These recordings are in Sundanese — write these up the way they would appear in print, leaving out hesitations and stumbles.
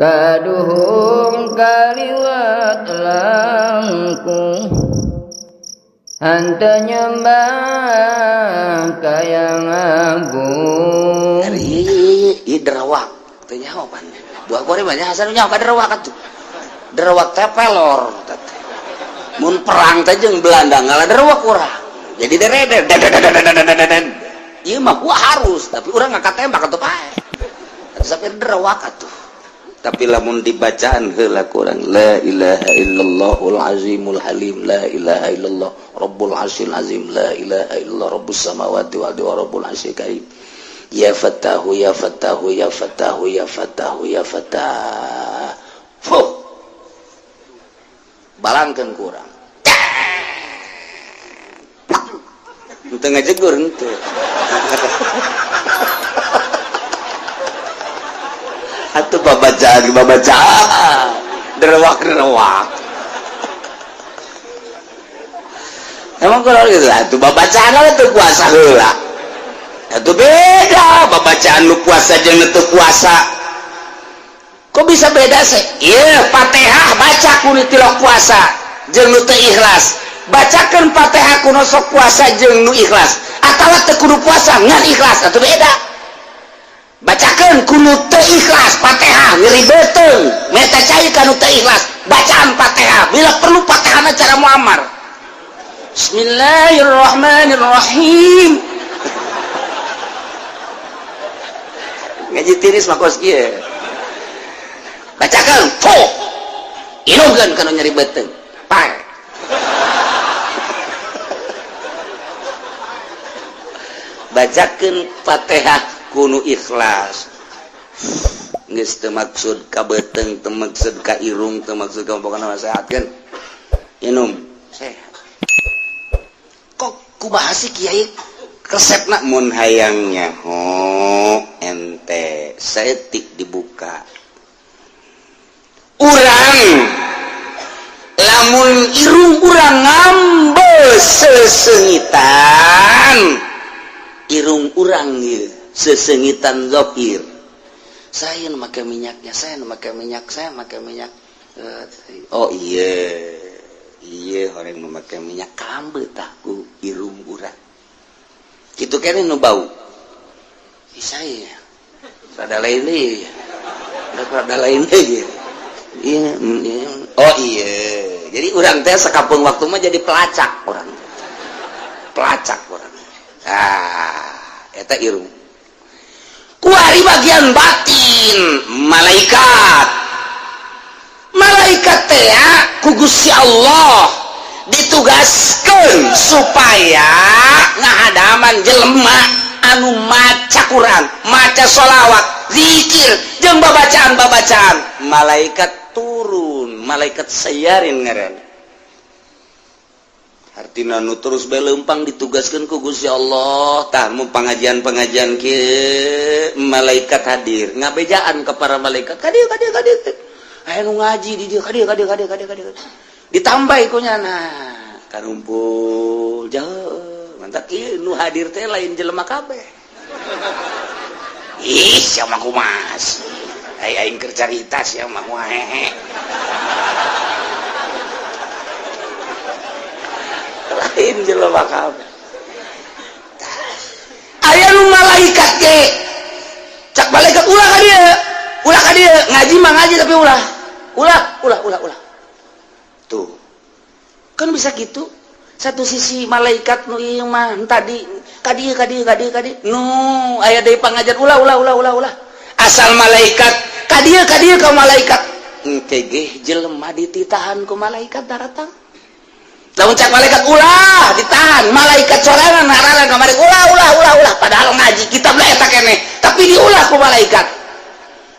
Kaduhung kaliwat langkung henteu nyembah ka Yang Agung. Ari derawak teu nyaho pan. Buah gore banyak hasan nyaho ka derawak atuh. Derawak teh pelor teh. Mun perang teh jeung Belanda ngalah derawak urang. Jadi dereder. Ieu mah gua harus, tapi urang ngangkat tembak atuh pae. Atuh sampai derawak atuh. Tapi lamun dibacaan heula kurang la ilaha illallahul azimul halim la ilaha illallah rabbul arsyil azim la ilaha illallah rabbus samawati wal ardi wa rabbul arsyil karim ya fatahu ya fatahu ya fatahu ya fatahu ya fatah. Fuh. Balangkeun kurang. Henteu ngajegur henteu. Atuh babacaan babacaan derewak-derewak. Emang kalau gitu atuh babacaan lah teu puasa heula. Atuh beda babacaan nu puasa jeung nu teu puasa. Kok bisa beda sih? Ieu Fatihah baca ku nu tilok puasa jeung nu teu ikhlas. Bacakeun Fatihah ku nu sok puasa jeung nu ikhlas. Atawa teu kudu puasa ngan ikhlas atuh beda. Bacakeun ku nu teu ikhlas Fatihah nyeri beuteung meta cai ka nu teu ikhlas bacaan Fatihah bila perlu Fatihahna cara Muammar. Bismillahirrahmanirrahim. Ngaji tiris mah kos kieu. Bacakeun fuh. Inungkeun kana nyeri beuteung. Pae. Bacakeun Fatihah kuno ikhlas. Geus teu maksud ka beuteung, teu maksud ka irung, teu maksud ka pokona mah sehatkeun. Inum sehat. Kok kumaha sih kiai resepna mun hayang nyaho ente saeutik dibuka. Urang lamun irung urang ngambe sesengitan irung urang ieu sesengitan zahir. Saya nu make minyaknya, saya nu make minyak, saya make minyak. Oh iya, iya orang nu make minyak kambe tah ku irung urang. Kitu keneh nu bau. Ih saya rada lain deui. Rada lain deui. Iya, iya. Oh iya. Jadi urang teh sakapeung waktu mah jadi pelacak urang. Pelacak urang. Ah, eta irung. Kuari bagian batin malaikat. Malaikat teh ku Gusti Allah ditugaskeun supaya ngahadaman jelema anu maca Quran, maca sholawat, zikir jeung babacaan-babacaan. Malaikat turun, malaikat sayarin ngaran. Artina nu terus bae leumpang ditugaskeun ku Gusti Allah. Tah mun pangajian-pangajian kieu malaikat hadir, ngabejaan ka para malaikat, ka dieu ka dieu ka dieu. Aya nu ngaji di dieu ka dieu ka dieu ka dieu ka dieu ka dieu. Ditambah ku nyana karumpul jauh. Mantap ieu nu hadir teh lain jelema kabeh. Ih, sia mah kumaha sih? Ai aing keur carita sia mah kumaha hehe. Lain jelema kabeh. Aya nu malaikat ge. Cak malaikat ulah ka dieu. Ulah ka dieu, ngaji mah ngaji tapi ulah. Ulah, ulah, ulah, ulah. Tuh. Kan bisa gitu. Satu sisi malaikat nu ieu mah tadi ka dieu ka dieu ka dieu ka dieu. Nu aya deui pangajar ulah ulah ulah ulah ulah. Asal malaikat ka dieu ka dieu ka malaikat. Engke ge jelema dititahan ku malaikat daratang. Lamun cak malaikat ulah ditahan, malaikat sorangan ngarana kamari ulah ulah ulah ulah padahal ngaji kitab lah eta keneh, tapi diulah ku malaikat.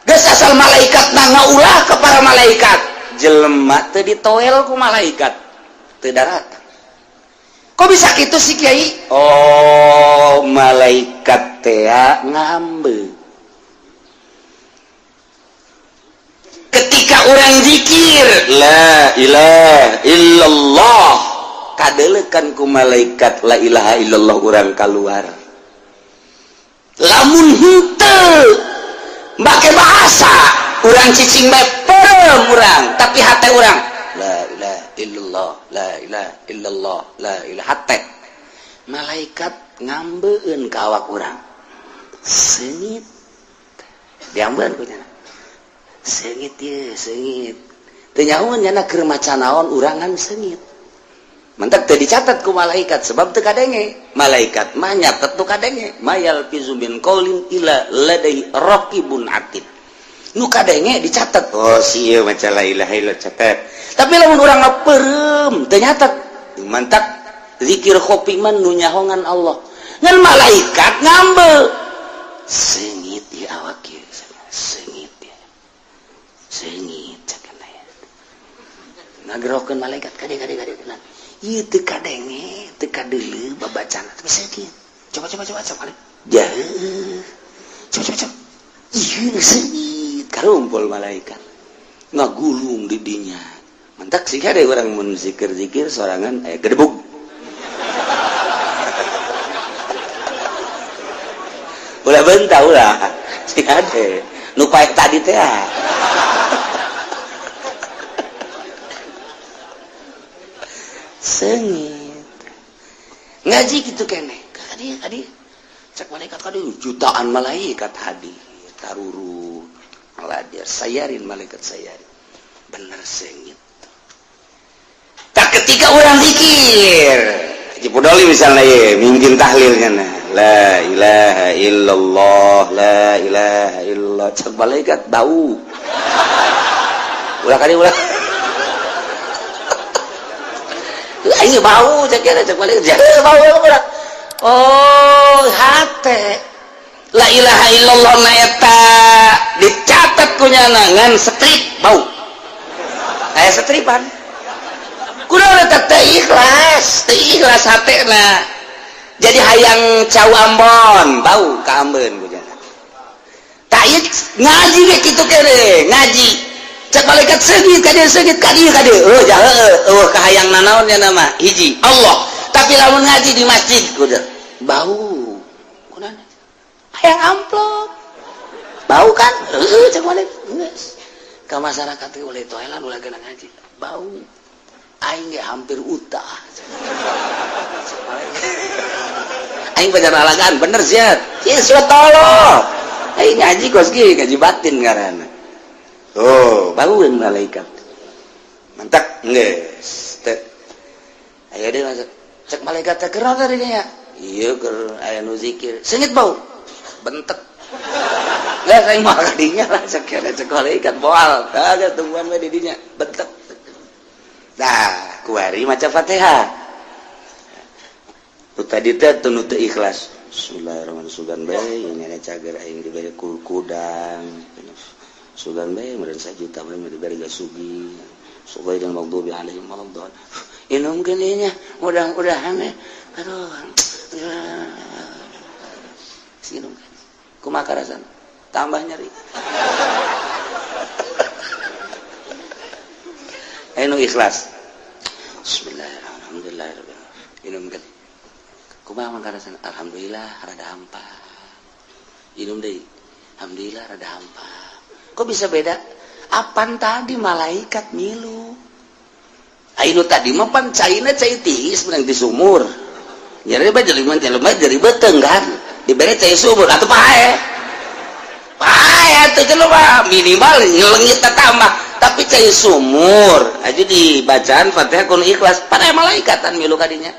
Geus asal malaikat na ngaulah ke para malaikat, jelema teu ditoel ku malaikat, teu daratang. Kok bisa kitu sih kiai? Oh, malaikat teh ngambe. Ketika orang zikir la ilaha illallah, kadelekan ku malaikat la ilaha illallah urang keluar. Lamun henteu make bahasa Urang cicing bae, peureum urang, tapi hate urang la ilaha illallah, la ilaha illallah, la ilaha. Hate malaikat ngambeun ka awak urang, seungit diambeun ku nyana, seungit ye, seungit. Teu nyahoeun nyana keur maca naon, urang ngan seungit. Mantak teu dicatat ku malaikat sebab teu kadenge. Malaikat mah nyatet nu kadenge. Ma yalfizu min qaulin illa ladaihi raqibun atid. Nu kadenge dicatat. Oh, si ieu maca la ilaha illallah, catat. Tapi lamun urang mah peureum, teu nyatet. Mantak zikir khofi mah nu nyahongan Allah. Ngan malaikat ngambe. Seungit di awak ieu, seungit ya. Seungit cek ya. Ngagerohkeun malaikat kade kade kade. Ieu teu kadenge, teu kadeuleu babacana, tapi seungit. Coba coba coba coba. Jauh. Coba coba coba. Ieu seungit, karumpul malaikat. Ngagulung di dinya. Mantak sih ada orang mun zikir-zikir sorangan aya gedebug. Ulah bentah ulah. Sing ade. Nu paek tadi teh. Seungit. Ngaji gitu kene. Kadi kadi. Cek malaikat kadi, jutaan malaikat hadir. Taruru. Maladir sayarin, malaikat sayarin. Bener seungit. Tak ketika orang zikir Haji Pudoli misalnya ye, mungkin tahlilnya nah. La ilaha illallah, la ilaha illallah. Cek malaikat bau. Ulah kali ulah. Ayo bau cek kira cek malaikat. Bau ulah. Oh, hate. La ilaha illallah na eta dicatat ku nyana ngan strip bau. Aya setripan. Kunaon eta teu ikhlas, teu ikhlas hatena. Jadi hayang cau Ambon, bau ka ambeun ku nyana. Tak ieu ngaji ge kitu kene, ngaji. Cek malaikat seungit ka dieu, seungit ka dieu ka dieu. Heuh jah heueuh, eueuh kahayang nanaon nya nama hiji Allah. Tapi lamun ngaji di masjid kudu bau. Kunaon? Hayang amplop. Bau kan? Heueuh cek malaikat. Geus. Ka masyarakat teh ulah toelan ulah geuna ngaji. Bau. Aing ge hampir utah. Aing pacar alagan bener sia. Ieu sia tolol. Aing ngaji kos ge ngaji batin ngaranna. Oh, baueun malaikat. Mantak geus teh. Aya deui masuk. Cek malaikat teh keur tadi nya. Ieu keur aya nu zikir. Seungit bau. Bentek. Geus aing mah kadinya lah cek cek malaikat moal. Kagak tungguan we di dinya. Bentek. Nah, kuari maca Fatihah. Nu tadi teh teu teu ikhlas. Bismillahirrahmanirrahim. Sugan bae ini ada cager aing dibere kudang. Sugan bae meureun sajuta bae dibere gasugi. Ghairil maghdubi alaihim waladdallin. Inumkeun ieu nya, mudah-mudahan aduh. Sinumkeun. Kumaha rasana? Tambah nyeri. Anu ikhlas. Bismillahirrahmanirrahim. Inumkeun. Kumaha mangka rasana? Alhamdulillah rada hampa. Inum deui. Alhamdulillah rada hampa. Kok bisa beda? Apan tadi malaikat milu. Ainu tadi mah pan caina cai tiis menang di sumur. Nyeri bae jelema jelema jadi beuteung kan. Dibere cai sumur atuh pae. Pae atuh jelema minimal nyelengit tambah. Tapi cai sumur aja dibacaan Fatihah kudu ikhlas pada malaikatan milu kadinya.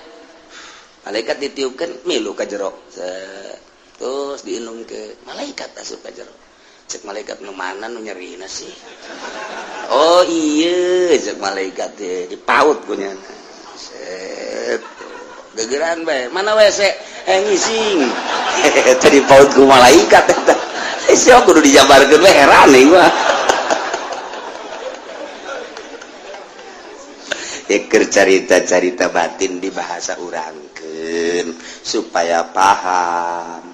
Malaikat ditiupkan milu ka jero. Terus diinum ke malaikat asup ka jero. Cek malaikat nu mana nu nyerina sih? Oh iya cek malaikat teh dipaut ku nyana. Set. Gegeran bae. Mana WC? Ngising. Teh dipaut ku malaikat eta. Sia kudu dijabarkeun we heran ieu mah. Eker carita-carita batin di bahasa urangkeun supaya paham.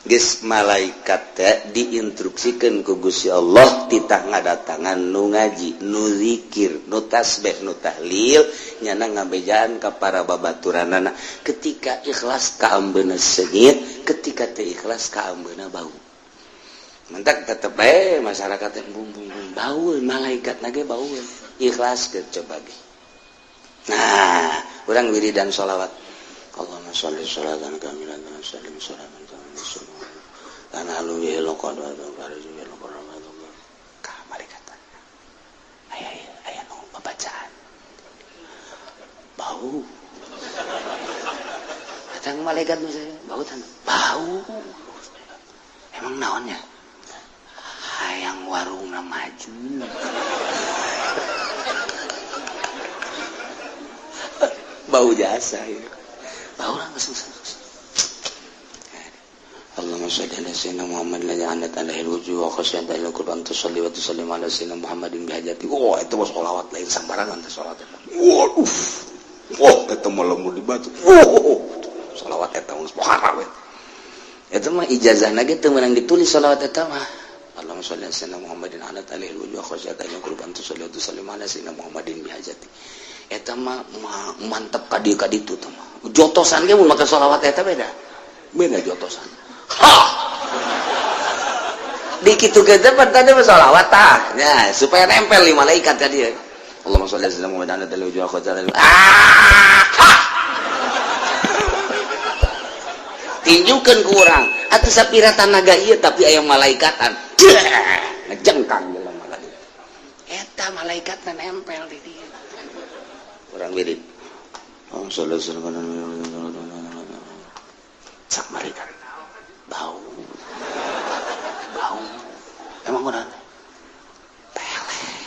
Geus malaikat teh diinstruksikeun ku Gusti Allah titah ngadatangan nu ngaji, nu zikir, nu tasbih, nu tahlil, nyana ngabejaan ka para babaturanana. Ketika ikhlas kaambeuna seungit, ketika teu ikhlas kaambeuna bau. Mentak tetep bae masyarakat yang bum bum bum baueun malaikat nage baueun ikhlas ke coba ge. Nah, urang wiridan sholawat. Allahumma sholli sholatan kamilatan wa sallim sholatan kamilatan. Kana lu yelo qadar yelo ka malaikat. Aya aya nu babacaan. Bau. Datang malaikat misalnya, bau tan. Bau. Emang naonnya? Hayang warungna maju. Bau jasa ya. Bau langsung. Allahumma sholli ala sayyidina Muhammad la ja'anat alaihi wujuh wa khasyat alaihi qurban tusalli wa tusallim ala sayyidina Muhammadin bihajati. Oh, itu mah sholawat lain sambarangan teh sholawat. Waduh. Wah, eta mah lamun dibaca. Oh, sholawat eta geus muharram. Eta mah ijazahna ge teu meunang ditulis sholawat eta mah. Allahumma sholli ala sayyidina Muhammadin ala alaihi wujuh wa khasyat alaihi qurban tusalli wa tusallim ala sayyidina Muhammadin bihajati. Eta mah mantep ka dieu ka ditu teh mah. Jotosan ge mun make sholawat eta beda. Beda jotosan. Ha. Di kitu ge teh tadi mah sholawat tah. Nya, supaya nempel di malaikat ka dieu. Allahumma sholli ala sayyidina Muhammadin ala alaihi wujuh wa khasyat alaihi. Ah! Ha. Tinjukeun ku urang. Atuh sapira tanaga ieu tapi aya malaikatan. Ngejengkang jelema ka dieu. Eta malaikatna nempel di dieu. Urang wirid. Oh, cak malaikat. Bau. Bau. Emang urang pelet.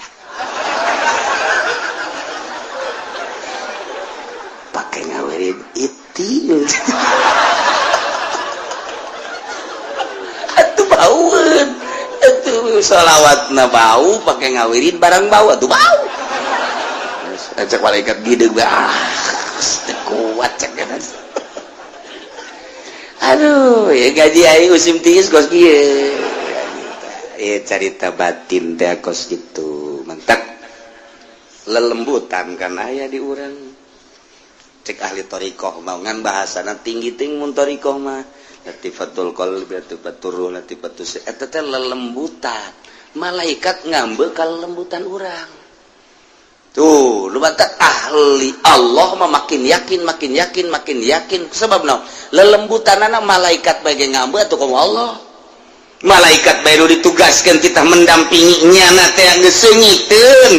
Pakai ngawirid itil. Atuh baueun. Atuh sholawatna bau pakai ngawirid barang bau atuh bau. Cek malaikat gideg ah teu kuat cek eta. Aduh, ya gaji aing musim tiis kos kieu. Ieu carita batin teh kos kitu. Mentak lelembutan kan aya di urang. Cek ahli thariqah mah ngan bahasana tinggi ting mun thariqah mah. Latifatul qalbi, latifatur ruh, latifatus eta teh lelembutan. Malaikat ngambe ka lelembutan urang. Tuh, lu batak ahli Allah mah makin yakin, makin yakin, makin yakin. Sebab naon? Lelembutanana malaikat bae ngambe atuh komo Allah. Malaikat bae ditugaskeun kita mendampingi nyana teh geus seungiteun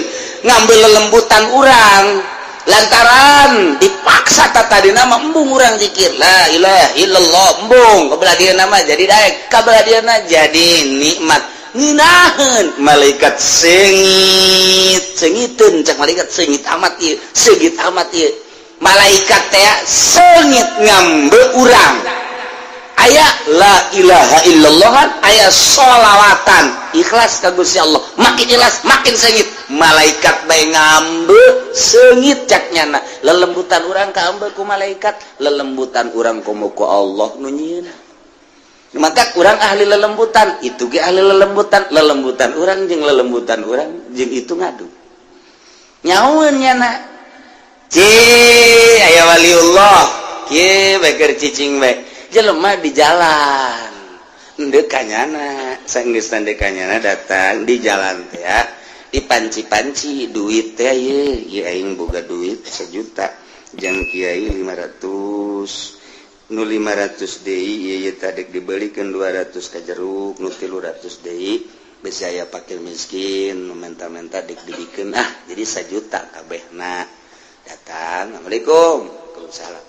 ngambe lelembutan urang. Lantaran dipaksa tadina mah embung urang zikir la ilaha illallah embung kabelah dieuna mah jadi daek kabelah dieuna jadi nikmat. Nginaheun malaikat sengit sengiteun cak malaikat sengit amat ieu sengit amat ieu malaikat teh sengit ngambe urang aya la ilaha illallah aya sholawatan ikhlas ka Gusti Allah makin ikhlas makin sengit malaikat bae ngambe sengit cak nyana lelembutan urang kaambe ku malaikat lelembutan urang komo ku Allah nu nyieuna. Maka kurang ahli lelembutan itu ge ahli lelembutan lelembutan urang jeung lelembutan urang jeung itu ngadu nyaun nyana ci aya waliullah kieu bae keur cicing bae jelema di jalan endeu ka nyana sanggeus endeu ka nyana datang di jalan teh ya dipanci-panci duit teh ieu ieu aing boga duit 1 juta jeung kiai 500 nu 500 deui ieu tadi dibelikeun 200 ka jeruk nu 300 deui besi aya fakir miskin nu menta-menta dik dibikeun ah jadi 1 juta kabehna datang assalamualaikum waalaikumsalam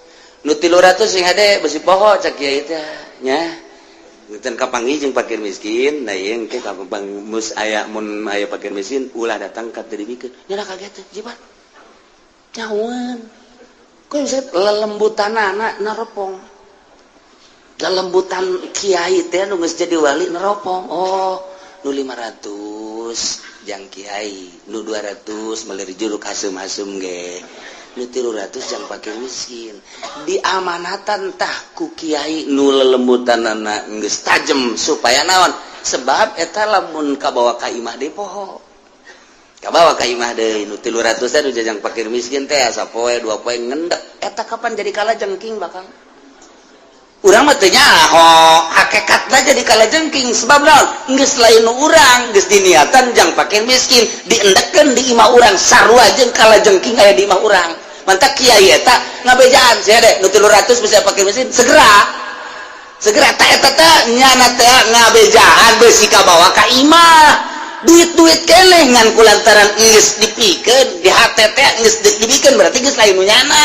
nu 300 sing hade besi poho cak kiai teh nya Ngeuteun kapanggih jeung fakir miskin nah ieu engke kapang mus aya mun aya fakir miskin ulah datang ka teu dibikeun nya kaget teh jibat nyawan kok bisa lelembutanana neropong lelembutan kiai teh nu geus jadi wali neropong oh nu 500 jang kiai nu 200 meuli jeruk asem-asem ge nu 300 jang fakir miskin diamanatan tah ku kiai nu lelembutanana geus tajem supaya naon sebab eta lamun kabawa ka imah deui poho kabawa ka imah deui nu 300 teh nu jajang fakir miskin teh sapoe dua poe ngendek eta kapan jadi kalajengking bakal Urang mah teu nyaho hakikatna jadi kalajengking. Sebab naon? Geus lain nu urang, geus diniatan jang fakir miskin, diendekeun di imah urang, sarua jeung kalajengking aya di imah urang. Mantak kiai eta ngabejaan sia deh, nu 300 bisa fakir miskin segera segera. Tak eta teh nyana teh ngabejaan besi kabawa ka imah, duit-duit keneh, ngan kulantaran geus dipikeun di hate teh, geus dibikeun, berarti geus lain nu nyana,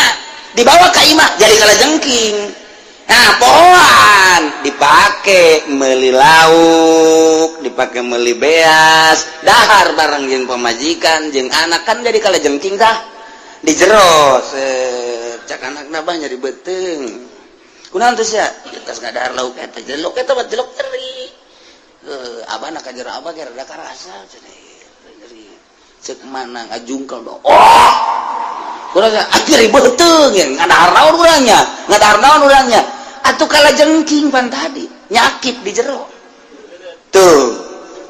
dibawa ka imah jadi kalajengking. Nah, pohoan dipake meli lauk, dipake meli beas, dahar bareng jeung pamajikan jeung anak, kan jadi kalajengking tah di jero. Cak anak nabah nyari beuteung, kunaon teh sia? Tas ngadahar lauk eta, jeluk eta mah jeluk teri. Abah nak jero, abah ge rada karasa cenah nyeri. Cek mana ngajungkel dong. Oh, kurang nyeri beuteung ya, ngadahar naon urangnya, ngadahar naon urangnya atuh? Kalajengking pan tadi nyakit di jero tuh,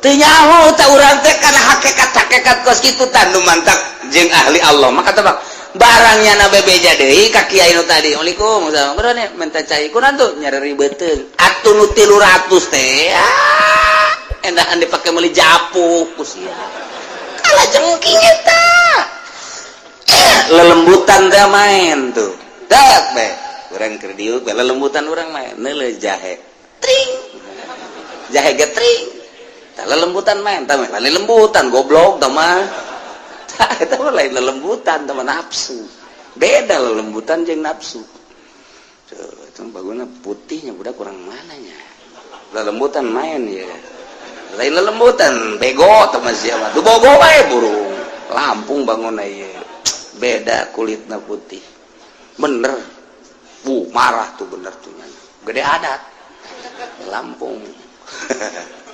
teu nyaho teh urang teh kana hakikat-hakikat kos kitu. Tandu mantak jeung ahli Allah maka tebak barangnya na bebeja deui ka kiai nu tadi. "Assalamualaikum, berapa nih?" Minta cai. "Kunaon tuh?" "Nyari beuteung." Atuh nu 300 teh, ah, endahan dipake meuli japuh ku sia. Kalajengking eta lelembutan teh main tuh dak be. Urang keur diuk lelembutan, urang main neuleuh jahe, tring, jahe ge tring. Tah, lelembutan main tah, lain lelembutan, goblok tah mah. Tah, eta mah lain lelembutan, tah mah nafsu. Beda lelembutan jeung nafsu. Tuh, itu baguna putihnya budak kurang mananya lelembutan main ya, lain lelembutan, bego tah mah sia mah. Tuh bogo bae burung Lampung bangun ieu beda kulitna putih bener. Bu marah tuh, bener tuh, gede adat Lampung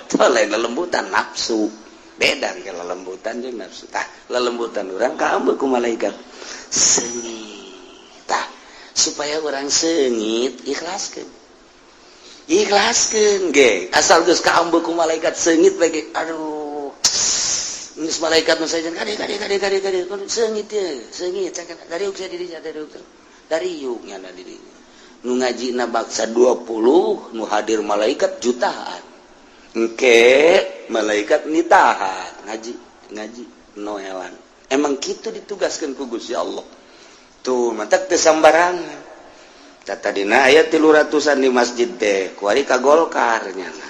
tuh. Lain lelembutan, nafsu. Beda ke lelembutan jeung nafsu. Tah, lelembutan urang kaambeu ku malaikat seungit. Tah, supaya urang seungit, ikhlaskeun, ikhlaskeun ge. Asal geus kaambeu ku malaikat seungit bae. Aduh, geus malaikat nu sajen, "Kade, kade, kade, kade, kade, seungit ye, seungit." Dari sia dirinya, dari dari yuk nyana dirinya nu ngaji na baksa 20, nu hadir malaikat jutaan. Engke malaikat nitahan ngaji, ngaji noelan. Emang gitu ditugaskan ku Gusti Allah tuh, mantak teu sambarangan. Tadina aya 300-an di masjid teh, kuari ka Golkar nyana.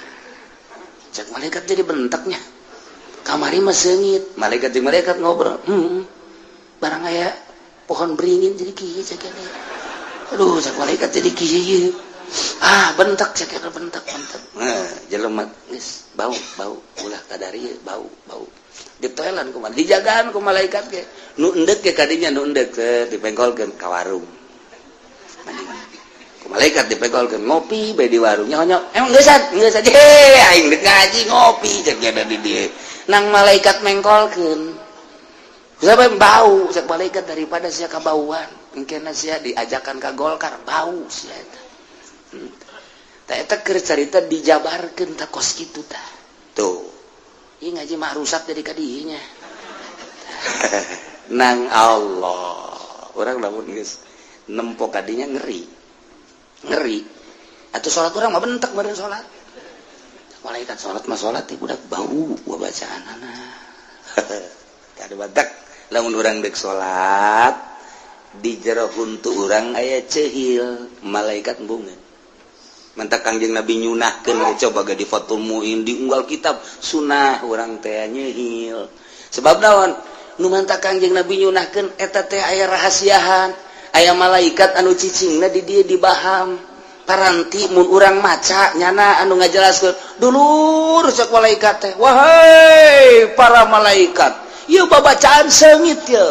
Cek malaikat jadi bentaknya, kamari mah seungit. Malaikat jeung malaikat ngobrol, barang aya pohon beringin jadi kieu." Cek, "Aduh," cek malaikat, "jadi kieu." Ah, bentak, cek, bentak, bentak. Nah, jelema geus bau, bau, ulah kadari bau, bau. Ditoelan kumaha, dijagaan ku malaikat ge. Nu endek ge kadinya, nu endek dipengkolkeun ka warung. Ku malaikat dipengkolkeun, ngopi bae di warung. Nyaho emang geus geus aja aing dek ngaji ngopi, cek ada di dieu. Nang malaikat mengkolkeun. Siapa bau, cek malaikat, daripada sia kabauan. Mungkin sia diajakan ke Golkar bau sia eta. Tah, eta keur carita dijabarkeun tah kos kitu tah. Tuh. Ieu ngaji mah rusak jadi kadinya. Nang Allah. Urang lamun geus nempo kadinya ngeri. Ngeri. Atuh salat urang mah bentek meureun salat. Malaikat salat mah salat teh budak bau bacaanana. Kada badak lamun urang dek salat di jero huntu urang aya cehil, malaikat embungeun. Mantak Kangjeng Nabi nyunahkeun, coba ge di Fathul Muin, di unggal kitab sunah urang teh nyehil. Sebab naon nu mantak Kangjeng Nabi nyunahkeun eta teh? Aya rahasiahan, aya malaikat anu cicingna di dieu, di baham. Paranti mun urang maca nyana anu ngajelaskeun, "Dulur," cek malaikat teh, "wahai para malaikat, ieu babacaan seungit ye."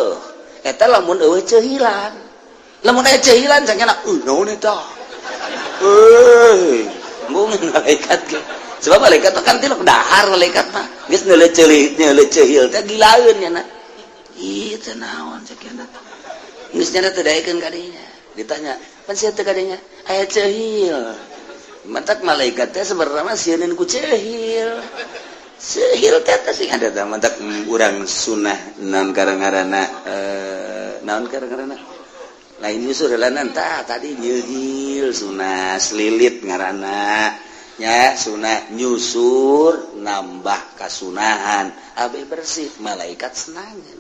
Eta lamun eueuh cehilan. Lamun aya cehilan, cek nyana, "Naon eta?" Euy, embungeun malaikat ge. Sebab malaikat kan tilok dahar, malaikat mah geus neuleuh ceuli, neuleuh cehil teh gilaeun nyana. "Ih, teh naon?" cek nyana. Geus nyana teu daekeun kadinya. Ditanya, "Pan sia teh kadinya aya cehil." Mantak malaikat teh sebenarnya mah sieun ku cehil. Cehil teh teh sing ada teh. Mantak urang sunah naon karang-ngaranna, naon karang-ngaranna? Lain nyusur heulanan tah tadi nyeuhil sunah selilit ngaranna nya, sunah nyusur nambah kasunahan abe bersih, malaikat senangan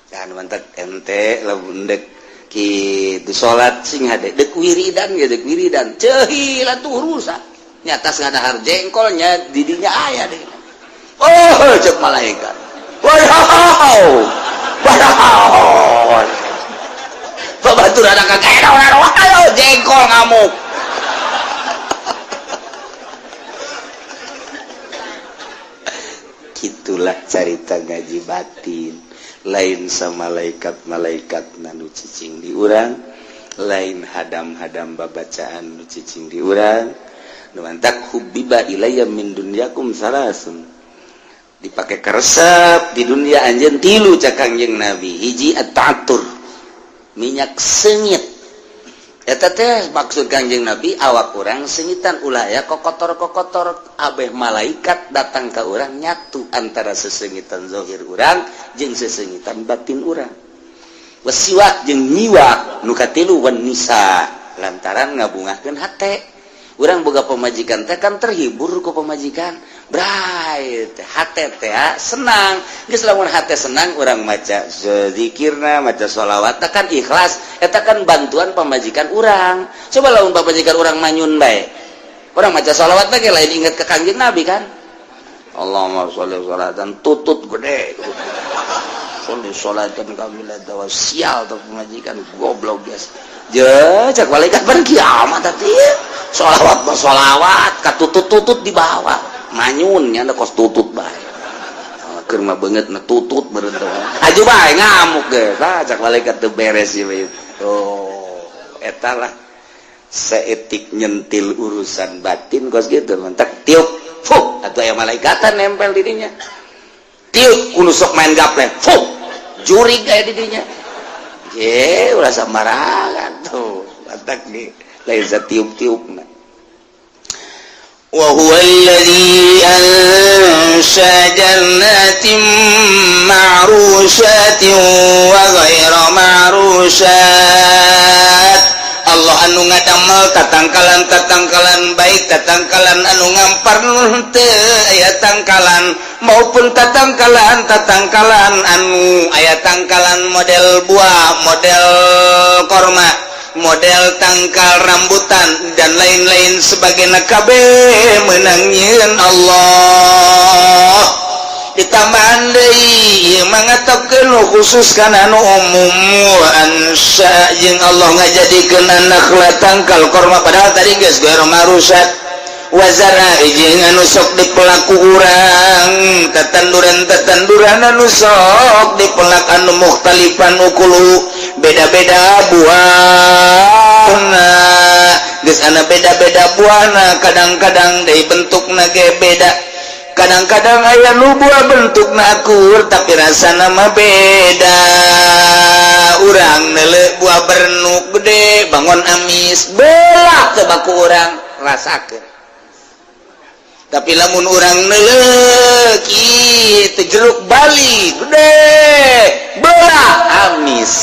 dan mantak ente lamun dek kitu salat sing hade dek wiridan ge, dek wiridan cehi lah tuh rusak nyata ngadahar jengkolnya didinya aya deh. Oh, cek malaikat, wow wow, babaturan kakek jengkol ngamuk. Gitulah carita ngaji batin. Lain sama malaikat-malaikat nanu cicing di urang, lain hadam-hadam babacaan nu cicing di urang. Nu mantak hubbiba ilayya min dunyakum salasun, dipake keresep di dunia anjeun tilu cak Kangjeng Nabi. Hiji, at-ta'atur, minyak sengit. Eta teh maksud Kangjeng Nabi awak urang sengitan, ulah ya kokotor-kokotor, abeh malaikat datang ke urang nyatu antara sesengitan zahir urang jeung sesengitan batin urang. Wasiwak, jeung nyiwak. Nu katilu, wan nisa, lantaran ngabungahkeun hate. Urang boga pamajikan teh kan terhibur ku pamajikan, bray teh hate teh senang. Geus lamun hate senang, urang maca zikirna, maca sholawat kan ikhlas, eta kan bantuan pamajikan urang. Coba lamun pamajikan urang manyun bae, urang maca sholawat teh lain inget ke Kangjeng Nabi kan. Allahumma sholli sholatan tutut gede, sholli sholatan kamilatan, sial tuh pamajikan goblok guys. Je cek malaikat bar kiamat tadi sholawat mah sholawat katutut-tutut di bawah manyun nya kos tutut bae, keur mah beungeut na tutut meureun teh aju bae ngamuk ge. Tah cek malaikat teu beres ieu. Oh, eta lah seetik nyentil urusan batin kos gitu. Mentak tiup fuh atuh aya malaikatan nempel di dinya. Tiup kudu sok main gaple, fuh jurig aya di dinya. Ye ulah sembarangan tuh, mantak di lain tiup-tiupna. وهو الذي أنشأ جنات معروشات وغير معروشات. Allah anu ngadamel tatangkalan-tatangkalan, baik tatangkalan anu ngampar teu aya tangkalan maupun tatangkalan-tatangkalan anu aya tangkalan, model buah, model korma, model tangkal rambutan, dan lain-lain sebagainya, kabeh menang nyieun Allah. Ditambahan deui ieu mah ngatopkeun nu khusus kana anu umum. Wa ansya, jeung Allah ngajadikeun an-nakhla, tangkal korma, padahal tadi geus ghairu ma'rusat. Wa zara, jeung anu sok dipelak ku urang, tetanduran-tetanduran anu sok dipelak, anu mukhtalifan ukuluhu, beda-beda buahna. Geus ana beda-beda buahna, kadang-kadang dari bentukna ge beda. Kadang-kadang aya nu buah bentukna akur tapi rasana mah beda. Urang neuleuh buah bernuk gede bangun amis, belah ke baku urang rasakeun. Tapi lamun urang neuleuh kitu jeruk Bali gede, belah amis.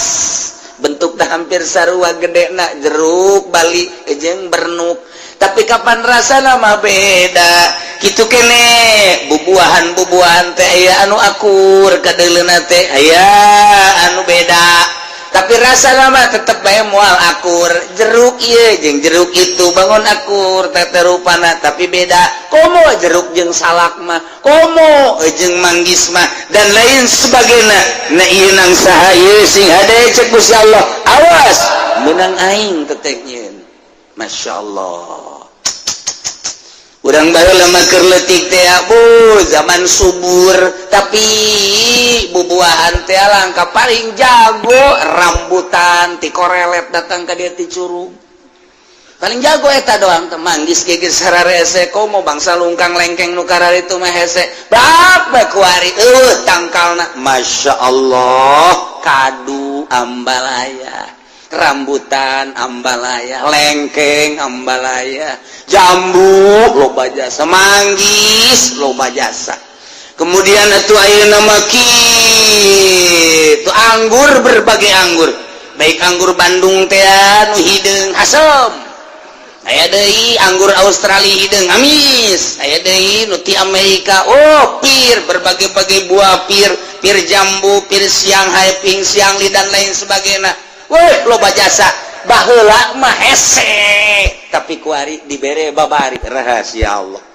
Bentukna hampir sarua gede na jeruk Bali jeung bernuk, tapi kapan rasana mah beda. Kitu kene bubuahan, bubuahan teh aya anu akur kadeuleuna teh, aya anu beda, tapi rasa mah tetep bae moal akur. Jeruk ieu jeung jeruk itu bangun akur teh rupana, tapi beda. Komo jeruk jeung salak mah, komo jeung manggis mah, dan lain sebagainya. Nah, ieu nang saha ieu? Sing hade cek Gusti Allah, awas, menang aing teteh nyieun. Masya Allah. Urang baheula mah keur leutik teh bu zaman subur, tapi bubuahan teh langka. Paling jago rambutan ti korelet datang ka dieu ti curug, paling jago eta doang teh. Manggis ge geus sararese, komo bangsa lungkang lengkeng nu kararitu mah hese bab bae kuari eueuh tangkalna. Masya Allah, kadu ambalaya, rambutan ambalaya, lengkeng ambalaya, jambu loba jasa, manggis loba jasa. Kemudian atuh ayeuna mah kitu anggur, berbagai anggur. Baik anggur Bandung teh nu hideung asem, aya deui anggur Australia hideung amis, aya deui nu ti Amerika. Oh, pir, berbagai-bagai buah pir, pir jambu, pir Shanghai, ping Siangli, dan lain sebagainya. Woi, loba jasa. Baheula mah hese, tapi kuari dibere babari. Rahasia Allah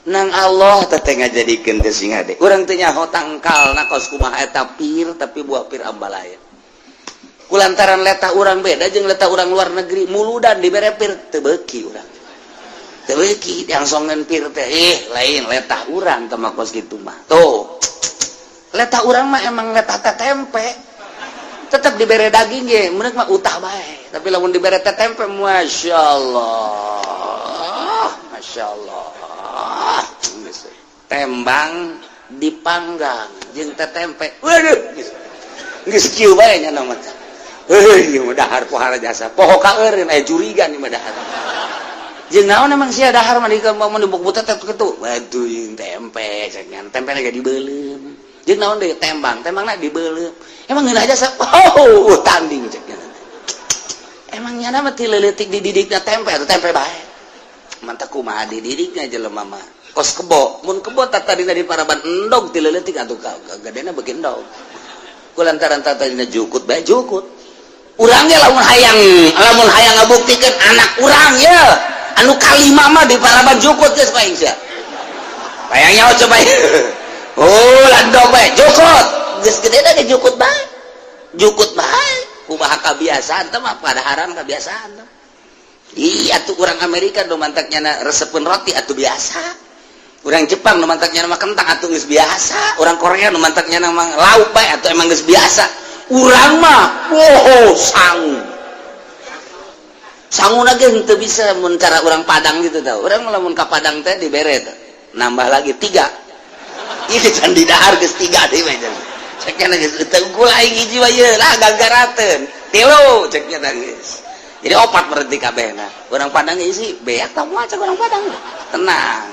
nang Allah teh ngajadikeun teh sing hade. Urang teh nyaho tangkal na kos kumaha eta pir, tapi buah pir ambalaya kulantaran letah urang beda jeung letah urang luar negeri. Muludan dibere pir teu beuki, urang teu beuki diangsongeun pir teh. Eh, lain letah urang teh mah kos kitu mah. Tuh, letah urang mah emang letah teh tempe, tetap dibere daging ge meunang mah utah bae, tapi lamun dibere teh tempe, masya Allah, masya Allah, tembang dipanggang jeung teh tempe, waduh, geus kieu bae nya nama teh. Heuh, ieu mah dahar pohara jasa, poho ka eureun aya jurigan ieu mah dahar. Jeung naon emang sia dahar mah di mun dibuk teh kitu? Waduh, jeung tempe cek nya, tempe lagi dibeuleum. Jeung naon deui? Tembang, tembangna dibeuleum. Emang ngeunah jasa? Oh, tanding cek nya. Emang nyana mah ti leutik dididikna tempe atau tempe bae. Mantap, kumaha dididikna jelema mah. Kos kebo, mun kebo tadina di paraban endog ti leutik atuh gedena beuki endog. Kulantaran tadina jukut bae jukut. Urang ge lamun hayang ngabuktikeun anak urang ya anu kalima mah di paraban jukut geus paing sia. Hayang nyaho coba. Oh, landog bae jukut. Geus gedena ge jukut bae. Jukut bae. Kumaha kabiasaan teh mah, padaharan kabiasaan teh. Iya tuh, orang Amerika nu mantaknya resepeun roti atuh biasa. Orang Jepang nu mantaknya mah kentang atuh geus biasa. Orang Korea nu mantaknya mah lauk bae atuh emang geus biasa. Urang mah, oh, sangu. Sangu lagi henteu bisa mun cara orang Padang gitu tau. Urang lamun ka Padang teh dibere teh. Nambah lagi tiga. Ini can didahar geus tiga deui mah. Ceknya geus teu unggul aing hiji wae lah gagarateun. Tilu ceknya geus. Jadi opat berarti kabehna. Orang Padang isi beak tau moal cek orang Padang. Tenang.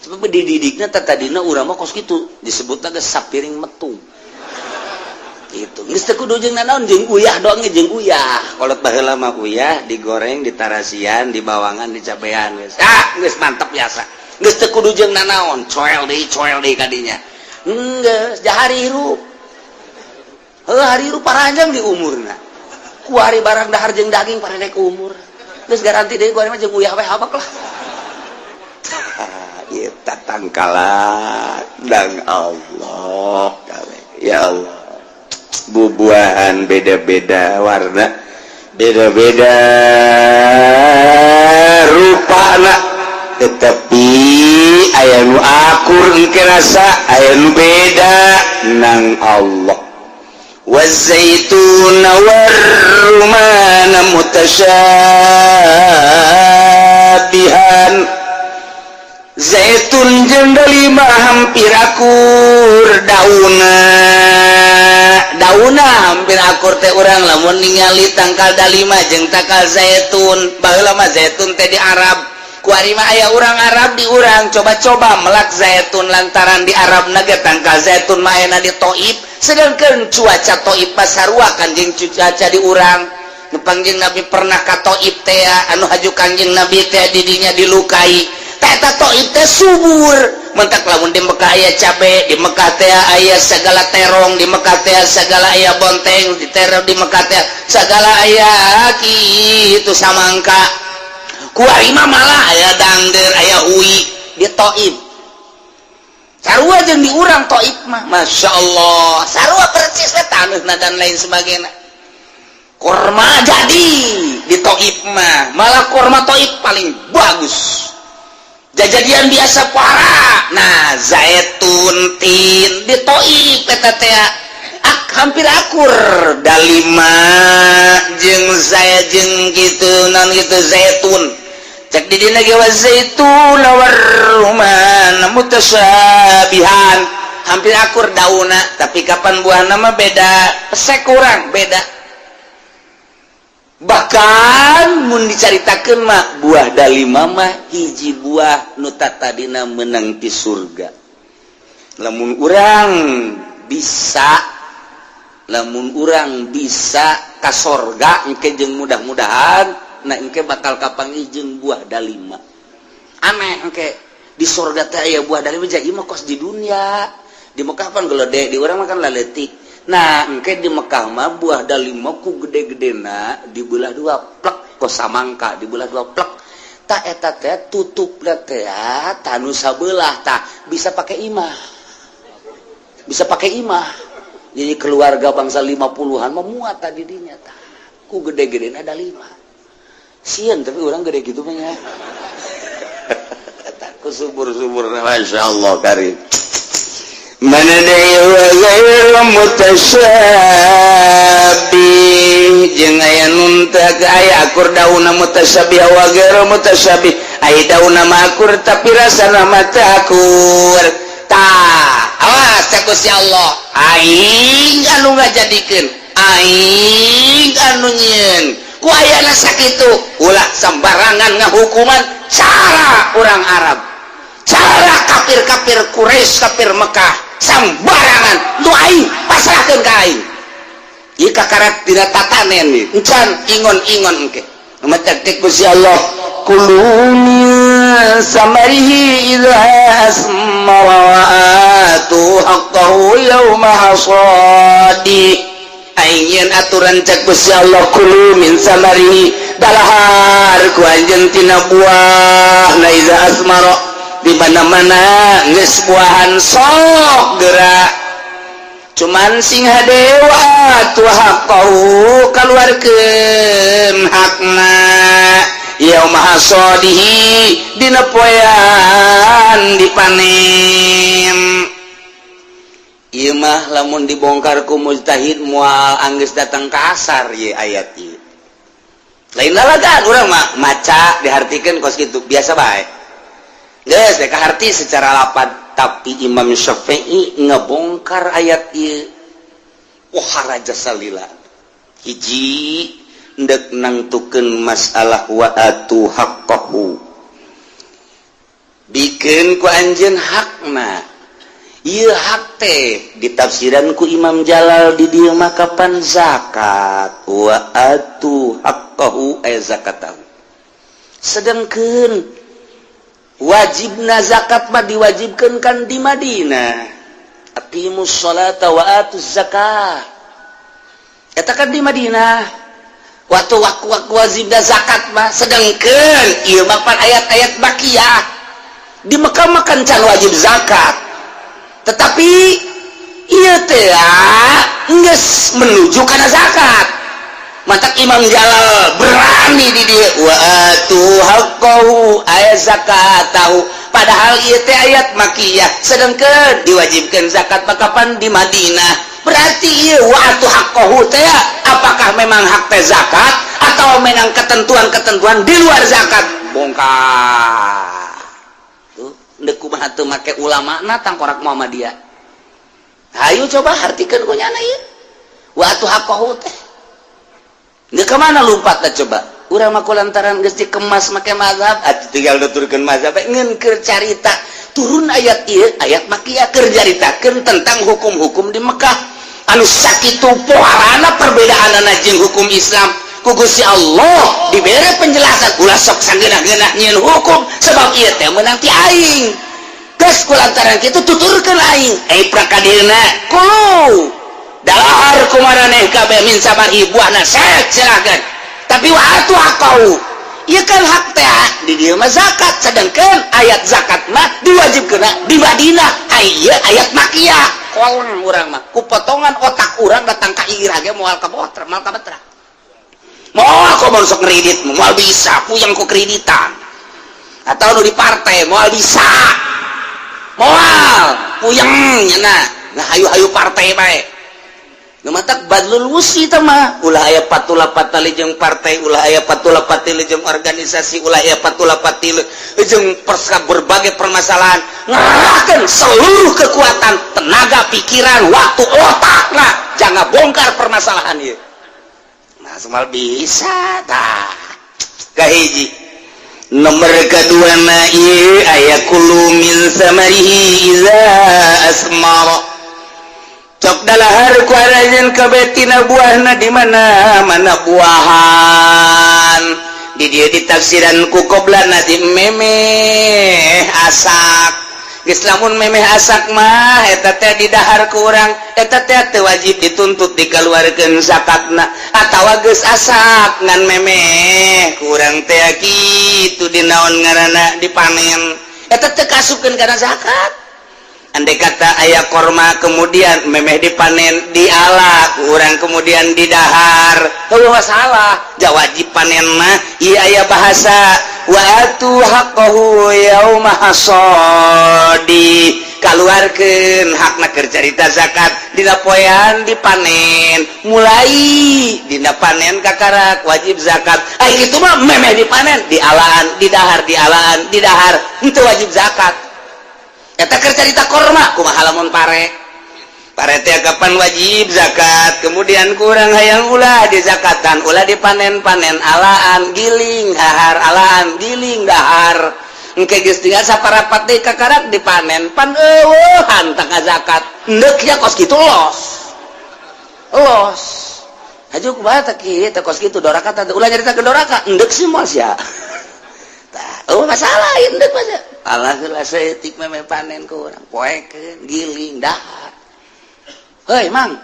Sebab dididikna tadina urang mah kos kitu, disebutna geus sapiring metung. Gitu. Geus teu kudu jeung nanaon, jeung uyah doang ge, jeung uyah. Kolot baheula mah uyah digoreng, ditarasian, dibawangan, dicabean geus. Ah, geus mantep biasa. Geus teu kudu jeung nanaon, coel deui kadinya. Geus jahari hirup. Heuh, hari hirup paranjang di umurna. Kuari barang dahar jeung daging parendek umur. Geus garanti deui kuari mah jeung uyah we habak lah. Ieu tangkalan dang Allah ya Allah. Bubuahan beda-beda warna, beda-beda rupa, tetapi aya nu akur engke rasa, aya nu beda nang Allah. والزيتون والرمان متشابها. Zaitun jeung delima hampir akur dauna, dauna hampir akur teh. Urang lamun ningali tangkal dalima jeung tangkal zaitun, baheula mah zaitun teh di Arab, kuari mah aya urang Arab di urang coba-coba melak zaitun, lantaran di Arab naga tangkal zaitun mah ayana di Taif, sedangkan cuaca Taif pasarua kan jeung cuaca di urang. Nu Kangjeng Nabi pernah ka Taif teh, anu haju Kangjeng Nabi teh didinya dilukai. Eta Taif teh subur mentak. Lamun di Mekah aya cabe, di Mekah teh aya segala terong, di Mekah teh segala aya bonteng, di terong di Mekah teh segala aya kitu samangka. Kuari mah malah aya dangder, aya hui di Taif. Sarua jeung di urang Taif mah, Masya Allah, sarua persis we taneuhna dan lain sebagainya. Korma jadi di Taif mah, malah korma Taif paling bagus, jajadian biasa parah. Nah, zaitun tin di Taif eta teh hampir akur dalima jeung saya jeung gitu non gitu zaitun. Cek di dina ge والزيتون والرمان متشابها, hampir akur dauna, tapi kapan buahna mah beda, pesek kurang beda. Bahkan mun dicaritakeun mah buah dalima mah hiji buah nu tadina menang di surga. Lamun urang bisa Lamun urang bisa ka sorga engke jeung mudah-mudahan, nah, engke bakal kapanggih jeung buah dalima. Aneh, engke di sorga teh aya buah dalima. Jadi mah kos di dunia, di Mekah pan gelede, di urang mah kan laletik. Nah, engke di Mekah mah buah dalima ku gede-gedena dibelah dua plek, kos samangka dibelah dua plek. Tak eta teh tutup teh tanu sabelah, tah bisa pakai imah, bisa pakai imah. Jadi keluarga bangsa 50-an memuat tadi dinya, tah ku gede-gede ada lima sieun, tapi orang gede gitu mah ya ku subur-subur. Masya Allah karim. Mana deui, wa ghairu mutasyabih, jeung aya nun teh aya akur daunna, mutasyabih wa ghairu mutasyabih, aya daunna mah akur tapi rasana mah teu akur. Tah, awas, cek Gusti Allah, aing anu ngajadikeun, aing anu nyieun. Ku ayana sakitu, ulah sembarangan ngahukuman cara orang Arab, cara kafir-kafir Quraisy, kafir Mekah, sembarangan. Nu aing pasrahkeun ka aing. Ieu kakarak dina tatanen nih, encan ingon-ingon engke. Matak Gusti Allah, kulu min samarihi idza asmara wa atu haqqahu yauma hasadi. Aing nyieun aturan, cek Gusti Allah, kulu min samarihi, dalahar ku anjeun tina buah na, iza asmara, di mana-mana geus buahan sok gerak, cuman sing hade wa atu haqqahu, kaluarkeun hakna, yauma hasadihi, dina poean dipanen. Ieu mah lamun dibongkar ku mujtahid moal anggeus datang ka asar ye ayat ieu. Lain lalagan, urang mah maca dihartikeun kos kitu biasa bae. Geus teh kaharti secara lapad, tapi Imam Syafi'i ngebongkar ayat ieu. Wah, raja salila. Hiji ndek nangtukeun masalah wa atu haqqahu. Bikeun ku anjeun hakna. Ieu hak teh ditafsiran ku Imam Jalal di dieu mah kapan zakat, wa atu haqqahu ay zakatahu. Sedangkeun wajibna zakat mah diwajibkan kan di Madinah, aqimus sholata wa atuz zakah, eta kan di Madinah waktu waktu waktu wajibna zakat mah. Sedangkeun ieu mah pan ayat-ayat makiyah, di Mekah mah kan can wajib zakat, tetapi ieu teh geus menuju kana zakat. Matak Imam Jalal berani di dieu, wa atu haqqahu ay zakatahu, padahal ieu teh ayat makiyah, sedangkan diwajibkan zakat kapan? Di Madinah. Berarti ieu wa atu haqqahu teh apakah memang hak teh zakat atau memang ketentuan-ketentuan di luar zakat? Bongkar tuh, ndek kumaha teu make ulama na tangkorak Muhammadiyah. Hayu coba hartikeun ku nyana ieu wa atu haqqahu teh. Nggak kemana lompat dah coba. Urang mah lantaran geus dikemas make mazhab, atuh tinggal nuturkeun mazhab. Ngeun keur carita turun ayat ieu, ayat makiyah, keur caritakeun tentang hukum-hukum di Mekah anu sakitu poharana perbedaanana jeung hukum Islam. Ku Gusti Allah dibere penjelasan, ulah sok sageunah-geunah nyieun hukum, sebab ieu teh meunang ti aing. Geus ku lantaran kitu tuturkeun aing, eh prakadilna kulu, dalahar kumaraneh kabeh, min samari, buahna sek silakan, tapi wa atu haqqahu, ieu kan hak teh di dieu mah zakat, sedangkan ayat zakat mah diwajibkeun di Madinah, ieu ayat makiyah. Kolong urang mah ku potongan otak urang datang ka ira ge moal ka botra, moal ka betra, moal. Kok mau sok kredit moal bisa, puyeng ku kreditan, atau nu di partai moal bisa, moal, puyeng nyana. Nah, hayu-hayu partai bae. Nu matak badlul wusi teh mah ulah aya patula patali jeung partai, ulah aya patula patali jeung organisasi, ulah aya patula patali jeung persa berbagai permasalahan. Ngerahkan seluruh kekuatan, tenaga, pikiran, waktu, otak lah, jangan bongkar permasalahan ieu. Nah, semua bisa tah. Kahiji, nomor kedua na ieu aya kulu min samarihi iza asmara. Cok dalahar ku aranjeun kabeh tina buahna. Di mana mana buahan di dieu ditafsiran ku qoblana di memeh asak. Geus lamun memeh asak mah eta teh didahar ku urang, eta teh teu wajib dituntut dikeluarkeun zakatna. Atawa geus asak ngan memeh ku urang teh kitu dinaon ngaranna dipanen, eta teh kasupkeun kana zakat. Andai kata aya korma, kemudian memeh dipanen, diala ku urang, kemudian didahar, heuh masalah ja wajib panen mah. Ieu aya bahasa wa atu haqqahu yauma hasadi, kaluarkeun hakna keur carita zakat dina poean dipanen. Mulai dina panen kakarak wajib zakat. Ai itu mah memeh dipanen, dialaan, didahar, dialaan, didahar, henteu wajib zakat. Eta keur carita korma. Kumaha lamun pare? Pare teh kapan wajib zakat? Kemudian kurang hayang ulah dizakatan, ulah dipanen-panen, alaan, giling, dahar, alaan, giling, dahar. Engke geus tinggal saparapat deui kakarak dipanen, pan eueuhan tangga zakat. Endek ya kos kitu, los los haju kumaha teh kieu teh kos kitu doraka teh? Ulah nyarita ke doraka, endek sih moal sia. Tah, eueuh masalah endek mah. Alah heula saeutik memeh panen ku urang, poekeun, giling, dahar. Heuy Mang,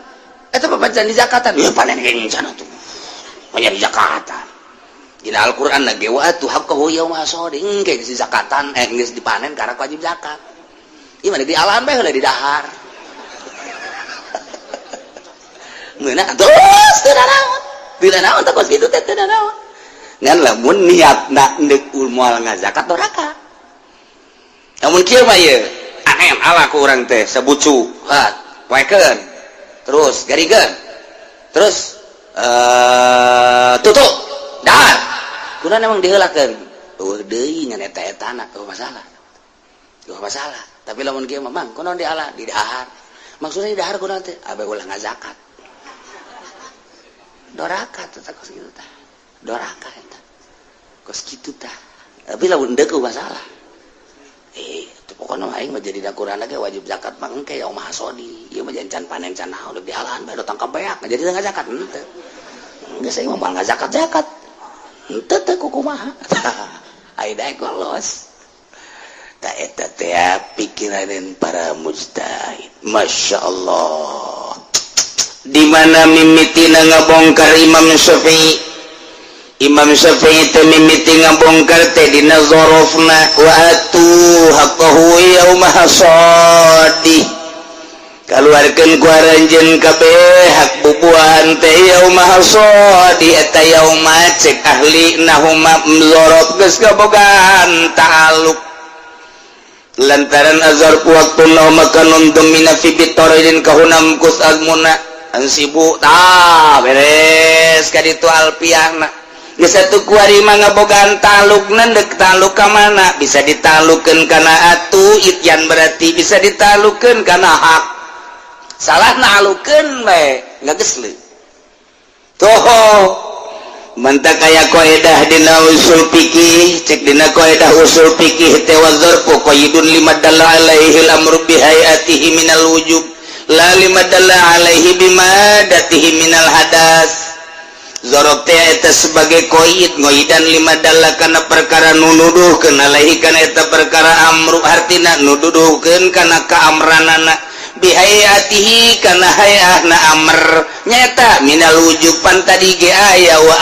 eta papacan di zakatan ya, panen geuning sana tuh banyak di zakatan. Dina Al-Qur'an lagi wa atu haqqahu yauma hasadi, engke geus zakatan, eh geus dipanen karena wajib zakat. Ieu mah di alam bae heula didahar. Meunang terus teu naon. Teu naon teh kos kitu teh, teu naon. Ngan lamun niatna endek moal ngazakat, doraka. Namun kieu mah ieu panen ala ku urang teh sabucu, hat, poekeun. Terus garingkeun. Terus tutup. Dahar. Kunaon emang diheulakeun? Eueuh deui ngan eta-etana, eueuh masalah. Eueuh masalah. Tapi lamun kieu mah, Mang, kunaon diala? Didahar. Maksudnya didahar kunaon teh? Abe ulah ngazakat. Doraka teh kos kitu tah. Doraka eta. Kos kitu tah. Tapi lamun endek masalah. Eh, itu pokoknya mah aing mah jadi dakuran lagi wajib zakat mah engke yauma hasadi. Ieu mah can panen, can naon, udah dialahan bae datang ka beak jadi teu ngazakat henteu. Geus aing mah moal ngazakat-zakat. Henteu teh kumaha. Ai daek los. Ta eta teh pikiranan para mujtahid. Masya Allah. Di mana mimitina ngabongkar Imam Syafi'i? Imam Syafi'i teh mimiti ngabongkar teh dina zorofna wa atu haqqahu yauma hasadi, kaluarkeun ku aranjeun kabeh hak bubuahan teh yauma hasadi. Eta yauma cek ahli nahuma zorof geus kabogaan ta'aluk lantaran azarfu waktun lahu makanun domina fi bitoridin kahunam kus azmuna ansibu. Tah, beres ka ditu alfiahna. Geus satu kuari mah ngabogaan talukna. Dek taluk ka mana? Bisa ditalukeun kana atu ityan, berarti bisa ditalukeun kana hak. Salah nalukeun bae ngageus leu tuh. Mantak aya kaidah dina usul fikih. Cek dina kaidah usul fikih teh wa dzarfu qaidun lima dalla alaihi al-amru bi hayatihi minal wujub la lima dalla alaihi bimadatihi minal hadas. Zorof teh eta sebagai koid ngoidan lima dalla kana perkara nu nuduhkeun alaihi kana eta perkara amru, hartina nuduhkeun kana kaamranana, bihayatihi kana hayahna amr nyata, minal wujub. Pan tadi ge aya wa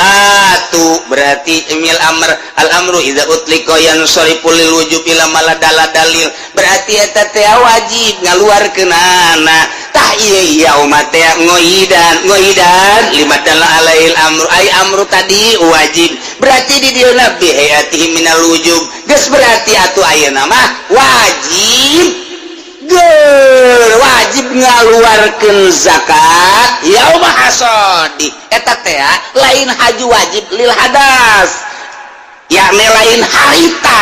atu, berarti mil amr. Al amru idza utliqa yansarifu lil wujub ila mala dala dalil, berarti eta teh wajib ngaluarkeunana. Tah, ieu yauma teh ngoidan ngoidan lima dala alail amru, ay amru tadi wajib, berarti di dieu bihayatihi minal wujub. Geus berarti atuh ayeuna mah wajib. Ger, wajib ngaluarkeun zakat yauma hasadi eta teh lain haju wajib lil hadas, yakni lain harita,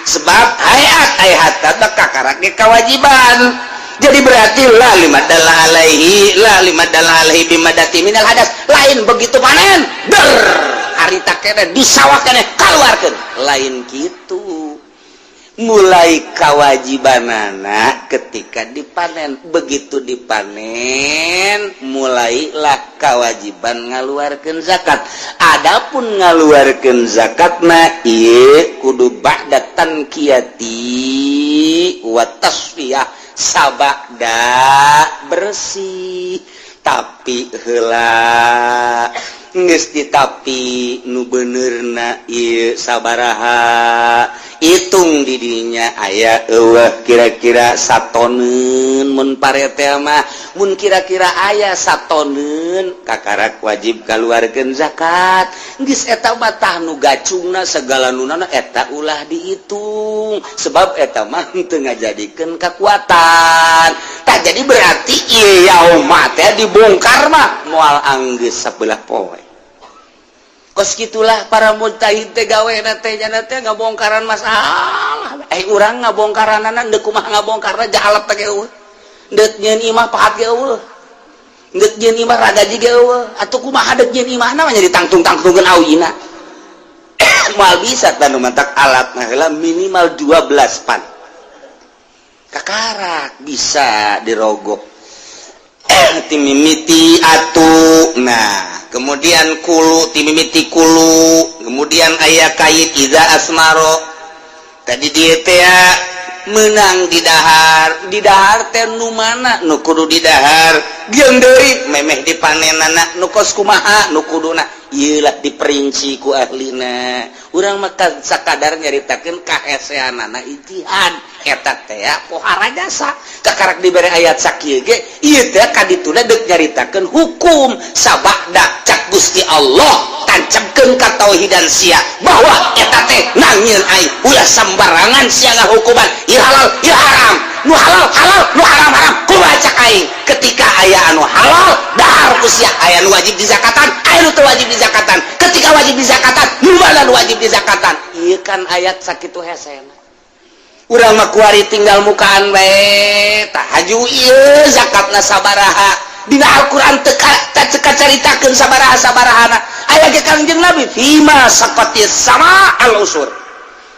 sebab hayat ay hatta teh kakarak ge kewajiban. Jadi berarti la lima dalla alaihi, la lima dalla alaihi bimadati minal hadas. Lain begitu panen ber harita kene di sawah kene kaluarkeun, lain gitu. Mulai kewajibanana ketika dipanen. Begitu dipanen, mulailah kewajiban ngaluarkan zakat. Adapun ngaluarkan zakatna ieu kudu ba'da tanqiyati wa tasfiyah, sabada bersih. Tapi heula geus ditapi, nu benerna ieu sabaraha, hitung didinya aya euweuh kira-kira satoneun. Mun pare teh mah, mun kira-kira aya satoneun, kakarak wajib kaluarkeun zakat. Geus eta mah tah nu gacungna segala nunana eta ulah dihitung, sebab eta mah teu ngajadikeun kekuatan. Tak jadi berarti ieu yauma teh dibongkar mah moal anggeus sabelah poe. Kos gitulah para mujtahid teh gawe teh, nya teh ngabongkaran masalah. Eh, urang ngabongkaranana deuk kumaha ngabongkarna? Jahalap teh euweuh, deuk nyieun imah pahat ge euweuh, deuk nyieun imah ragaji ge euweuh. Atuh kumaha deuk nyieun imahna mah, jadi tangtung-tangtungkeun awina moal bisa. Tanu mantak alat nah heula minimal 12 pan kakarak bisa dirogoh timimiti atuh. Nah, kemudian kulu, timimiti kulu, kemudian aya kait idza asmaro. Tadi dia teh menang di dahar. Di dahar teh nu mana nu kudu di dahar, jeung deui memeh dipanenana nu kos kumaha nu kuduna, ieu lah diperinci ku ahlina. Urang mah sakadar nyaritakeun kaheseanana ijtihad eta teh pohara jasa. Kakarak dibere ayat sakieu ge, ieu teh kadituna deuk nyaritakeun hukum sabada cak Gusti Allah, tancapkeun katauhidan sia bahwa eta teh nangieun aing, ulah sambarangan sia ngahukuman ieu halal, ieu haram, nu halal halal, nu haram haram. Kumaha cak aing? Ketika aya anu halal, dahar ku sia. Aya nu wajib dizakatan, aya nu teu wajib dizakatan. Ketika wajib dizakatan, nu mana nu wajib dizakatan? Ieu kan ayat sakitu hesena. Urang mah kuari tinggal mukaan bae. Tah, haju ieu zakatna sabaraha? Dina Al-Qur'an teu teu kacaritakeun sabaraha sabarahana. Aya ge Kangjeng Nabi, fima saqatis sama al usur,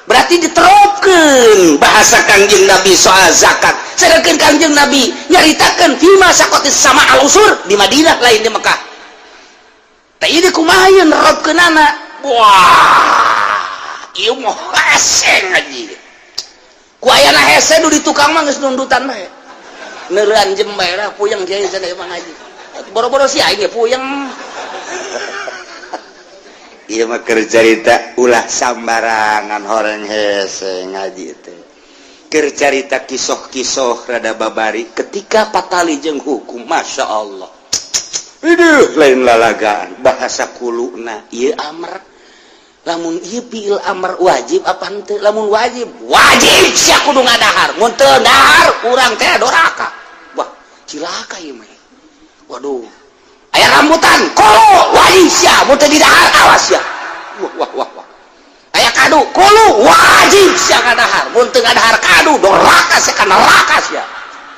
berarti diterapkeun bahasa Kangjeng Nabi soal zakat. Sedangkan Kangjeng Nabi nyaritakeun fima saqatis sama al usur di Madinah, lain di Mekah. Tah, ini kumaha ieu nerapkeunana? Wah, ieu mah hese ngaji ku ayana hese. Nu di tukang mah geus nundutan bae, neureun jem bae lah. Puyeng kiai cenah mah ngaji, boro-boro si aing ge puyeng. Ieu mah keur carita, ulah sambarangan horeng hese ngaji teh. Keur carita kisoh-kisoh rada babari ketika patali jeung hukum. Masya Allah. Iduh, lain lalagaan bahasa kuluna ieu amr. Lamun ieu fiil amr, wajib apa henteu? Lamun wajib, wajib sia kudu ngadahar. Mun teu dahar, urang teh doraka. Wah, cilaka ieu mah. Waduh, aya rambutan kulu, wajib sia. Mun teu didahar, awas sia. Wah wah wah wah. Aya kadu kulu, wajib sia ngadahar. Mun teu ngadahar kadu, doraka sia, ka neraka sia.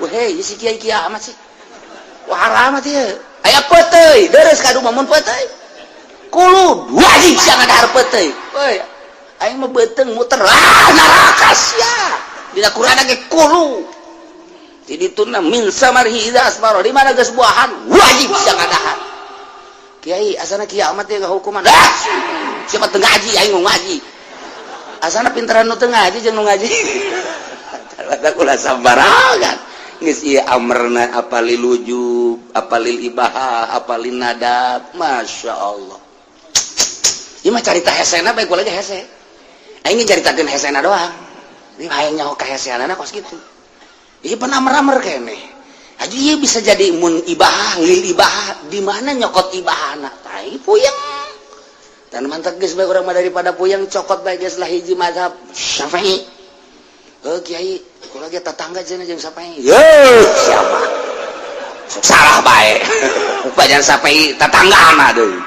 Wah, hei, si kiai kiamat sih. Wah, haramat ieu. Aya peuteuy, deres kadu mah. Mun peuteuy kulu, wajib sia ngadahar peuteuy. Woi, aing mah beuteung muter, ah, neraka sia. Dina Quran ge kulu. Jadi tuna min samarihi idza asmara, di mana geus buahan, wajib sia ngadahar. Kiai, asana kiamat ya hukuman. Ah, siapa teu ngaji, aing mau ngaji. Asana pintaran nu teu ngaji jeung nu ngaji. Ulah sambarangan. Geus ieu amrna apa lil wujub, apa lil ibahah, apa lin nadab. Masya Allah. Ieu mah carita hesena bae, gua lagi hese. Aing caritakeun hesena doang. Ini hayang nyaho kaheseanana kos kitu. Ieu pan amr-amr keneh. Haji ieu bisa jadi mun ibahah, lil ibahah, di mana nyokot ibahana? Tai puyeng. Dan mantap geus bae urang mah, daripada puyeng cokot bae geus lah hiji mazhab Syafi'i. Oh kiai, kula ge tetangga cenah jeung Syafi'i. Ye, siapa? Sok salah bae. Bajan Syafi'i tetanggana deui.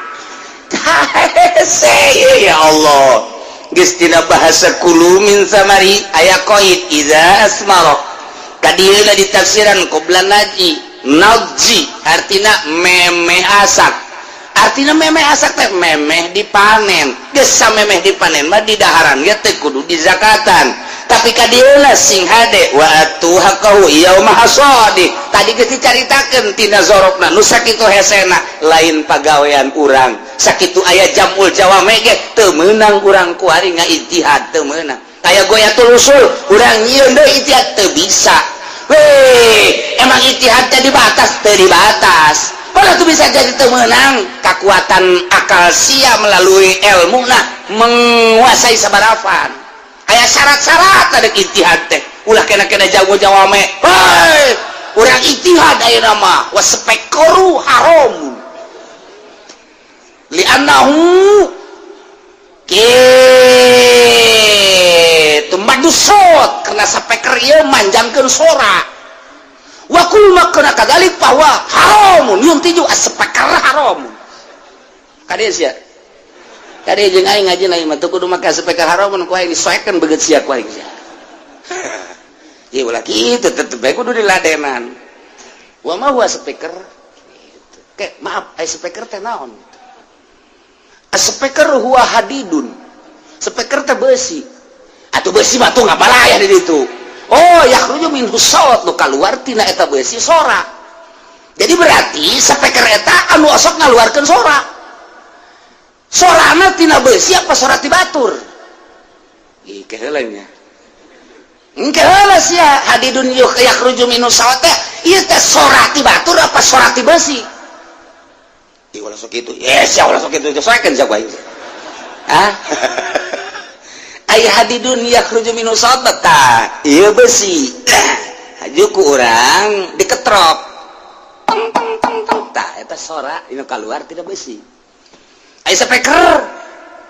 Ya Allah. Geus tina bahasa kulu min samari, aya qaid idza asmara. Kadieuna ditafsiran qobla naji, naji artina memeh asak. Artina memeh asak teh memeh dipanen. Geus samemeh dipanen mah di daharan ge teu kudu dizakatan. Tapi kadieuna sing hade wa atu haqqahu yauma hasadi. Tadi geus dicaritakeun tina zorofna nu sakitu hesena, lain pagawean urang. Sakitu aya jamul jawame ge teu meunang urang kuari ngaijtihad, teu meunang. Aya ghoyatul wushul, urang nyieun deui ijtihad teu bisa. Weh, emang ijtihad teh dibatas? Teu dibatas. Mana tuh bisa jadi teu meunang? Kekuatan akal sia melalui ilmu nah menguasai sabarafan. Aya syarat-syarat ada ijtihad teh. Ulah kena-kena jago jawame. Hei, urang ijtihad ayeuna mah waspekoru haram. Li'annahu kitu madusot karena speaker ieu manjangkeun sora. Wa kullu ma kana kadzalik bahwa haramun yuntiju as-speaker haramun. Kade sia? Kade jeung aing ngaji na mah teu kudu make speaker haramun, ku aing disoekeun beget sia ku aing sia. Ieu ulah kitu, tetep bae kudu diladenan. Wa ma huwa speaker? Gitu. Ke, maaf, ai speaker teh naon? Speaker huwa hadidun. Speaker teh besi. Atuh besi mah tuh ngabalaya di ditu. Oh, yakhruju minhu saut, nu kaluar tina eta besi sora. Jadi berarti speaker eta anu osok ngaluarkeun sora. Sorana tina besi apa sora ti batur? Ih, keheula nya. Engke heula sia, hadidun yakhruju minhu saut teh ieu teh sora ti batur apa sora ti besi? Ih, ulah sok kitu. Yes, ya ulah sok kitu. Soekeun sia ku aing. Hah? Ai hadidun yakhruju minhu saut tah ieu besi. Haju ku urang diketrok. Tong tong tong tong. Tah eta sora inu kaluar tina besi. Ai speaker,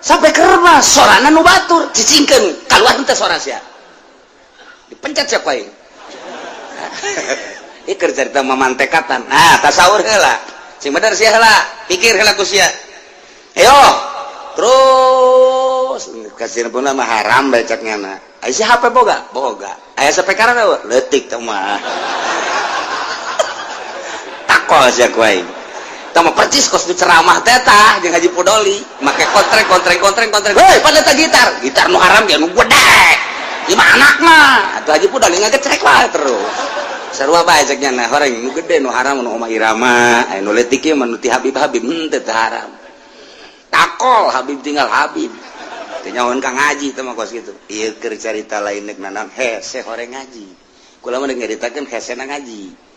speaker mah sorana nu batur, cicingkeun kaluar teh sora sia. Dipencet sia ku aing. Ieu keur carita mamantekatan. Nah, tasawur heula. Sing bener sia heula, pikir heula ku sia. Ayo, terus kasih pun mah haram bae cek nyana. Aya si HP boga? Boga. Aya speaker teh leutik teh mah. Takol sia ku aing. Tah mah percis kos di ceramah teh tah jeung Haji Pudoli, make kontreng kontreng kontreng kontreng. Heuy, pada teh gitar. Gitar nu haram ge nu gede. Di mana anak mah? Atuh Haji Pudoli ngagecrek wae terus. Sarua bae cek nyana, horeng nu gede nu haram nu Oma Irama, aya nu leutik ieu mah nu ti Habib Habib henteu teu haram. Takol Habib tinggal Habib. Teu nyahoan ka ngaji teh mah kos kitu. Ieu keur carita lain nek nanam hese horeng ngaji. Kula mah nyaritakeun hesena ngaji.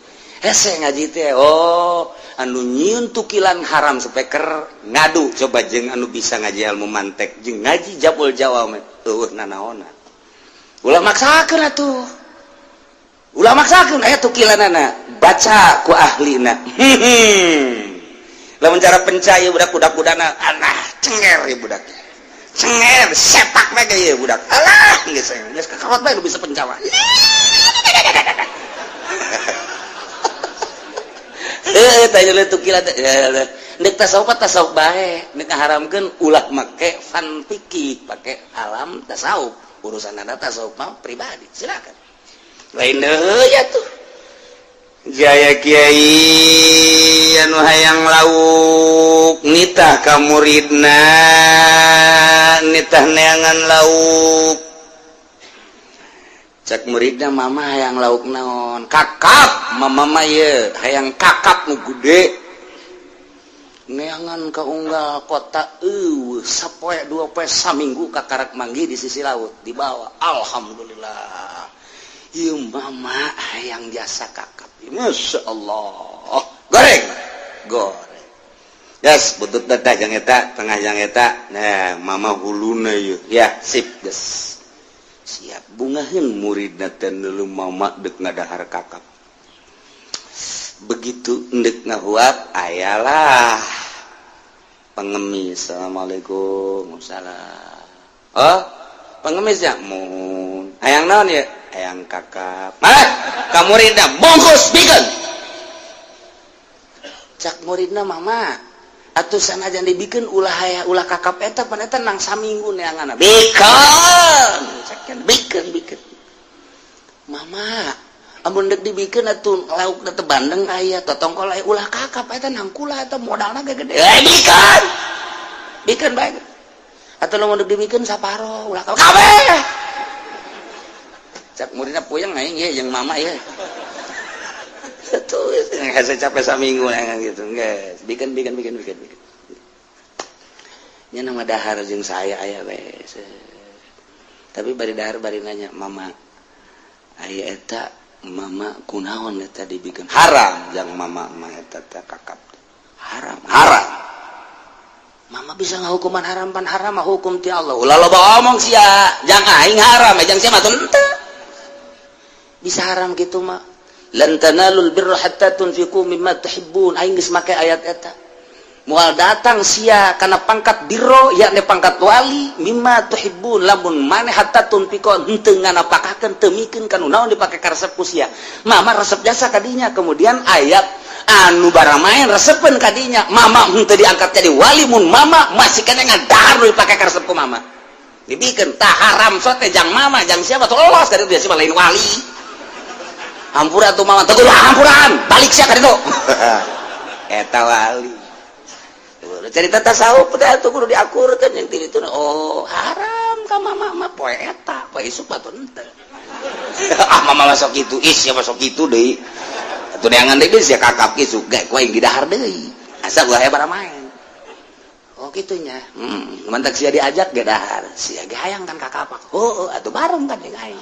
Hese ngaji teh oh anu nyieun tukilan haram speaker ngadu coba jeung anu bisa ngaji ilmu mantek jeung ngaji jabul jawame eueuh nanaonan. Ulah maksakeun atuh. Ulah maksakeun aya tukilanana baca ku ahlina. Lamun cara pencaya budak budak-budakna alah cenger ya budak. Cenger sepak bae ge ieu budak. Alah geus geus kakarot bae nu bisa pencawa. Eh tanya tukilan ndek tasawuf tasawuf bae, nek ngaharamkeun ulah make fan fikih, pake alam tasawuf. Urusan anda tasawuf mah pribadi, silakan. Lain deui atuh. Jaya Kiai anu hayang lauk nitah ka muridna, nitah neangan lauk. Cek muridna, "Mama hayang lauk naon?" "Kakap, mama mah ye hayang kakap nu gede." Neangan ka unggal kota eueuh, sapoe dua poe saminggu kakarak manggih di sisi laut dibawa. "Alhamdulillah, ieu mama hayang jasa kakap." Masya Allah, goreng goreng. Yes, butut teh jang eta, tengah jang eta. Nah, mama huluna ieu. Ya, sip, geus. Siap bungaheun muridna teh neuleu mama deuk ngadahar kakap. Begitu ndek ngahuap, ayalah pengemis. "Assalamualaikum." "Salam." "Oh, pengemis ya?" "Mun." "Hayang naon ya?" "Hayang kakap." "Mana ka muridna bungkus bikeun." Cak muridna, "Mama atuh sanajan dibikeun ulah haya ulah kakap eta, pan eta nang saminggu neanganna." "Bikeun," cek, "bikeun, bikeun Mama. Amun dek dibikeun atuh lauk teh bandeng aya, totongkol aya, ulah kakap eta nang kula eta modalna ge gede." "Eh, bikeun, bikeun bae atuh. Lamun dek dibikeun saparo, ulah kakap kabeh." Cak muridna, "Puyeng aing ye jeung mama ye." Tuh, hese capek saminggu gitu. Geus, bikin bikin bikin bikin bikin. Nya nama dahar jeung saya aya we. Tapi bari dahar bari nanya, "Mama, aya eta mama kunaon eta dibikin haram jang mama mah eta teh kakap haram haram. Mama bisa ngahukuman haram, pan haram mah hukum ti Allah. Ulah loba omong sia, jang aing haram, jang sia mah teu bisa haram gitu mah. Lan tanalul birra hatta tunfiqu mimma tuhibbun. Aing geus make ayat eta. Moal datang sia kana pangkat birro, yakni pangkat wali, mimma tuhibbun lamun maneh hatta tunfiqu henteu nganapakakeun, teu mikeun kanu naon dipake karesep ku sia. Mama resep jasa kadinya, kemudian ayat anu baramaen resepen kadinya. Mama henteu diangkat jadi wali mun mama masih kena ngadahar nu dipake karesep ku mama dibikin tah haram. So teh jang mama, jang siapa tuh lolos dari dia siapa lain wali. Hampura tuh mama, teguh hampuran balik sia ka ditu. Eta wali cerita tasawuf teh atuh kudu diakurkeun yang ti ditu. Oh, haram ka mama mah poe eta, poe isuk mah henteu. Ah, mama masuk itu, ih sia masuk itu deui atuh, neangan deui sia kakap kisu ge ku aing didahar deui asa ulah aya main. Oh, gitunya. Mantak sia diajak ge dahar sia ge hayang kan kakapak. Oh, atuh bareng kan jeung aing.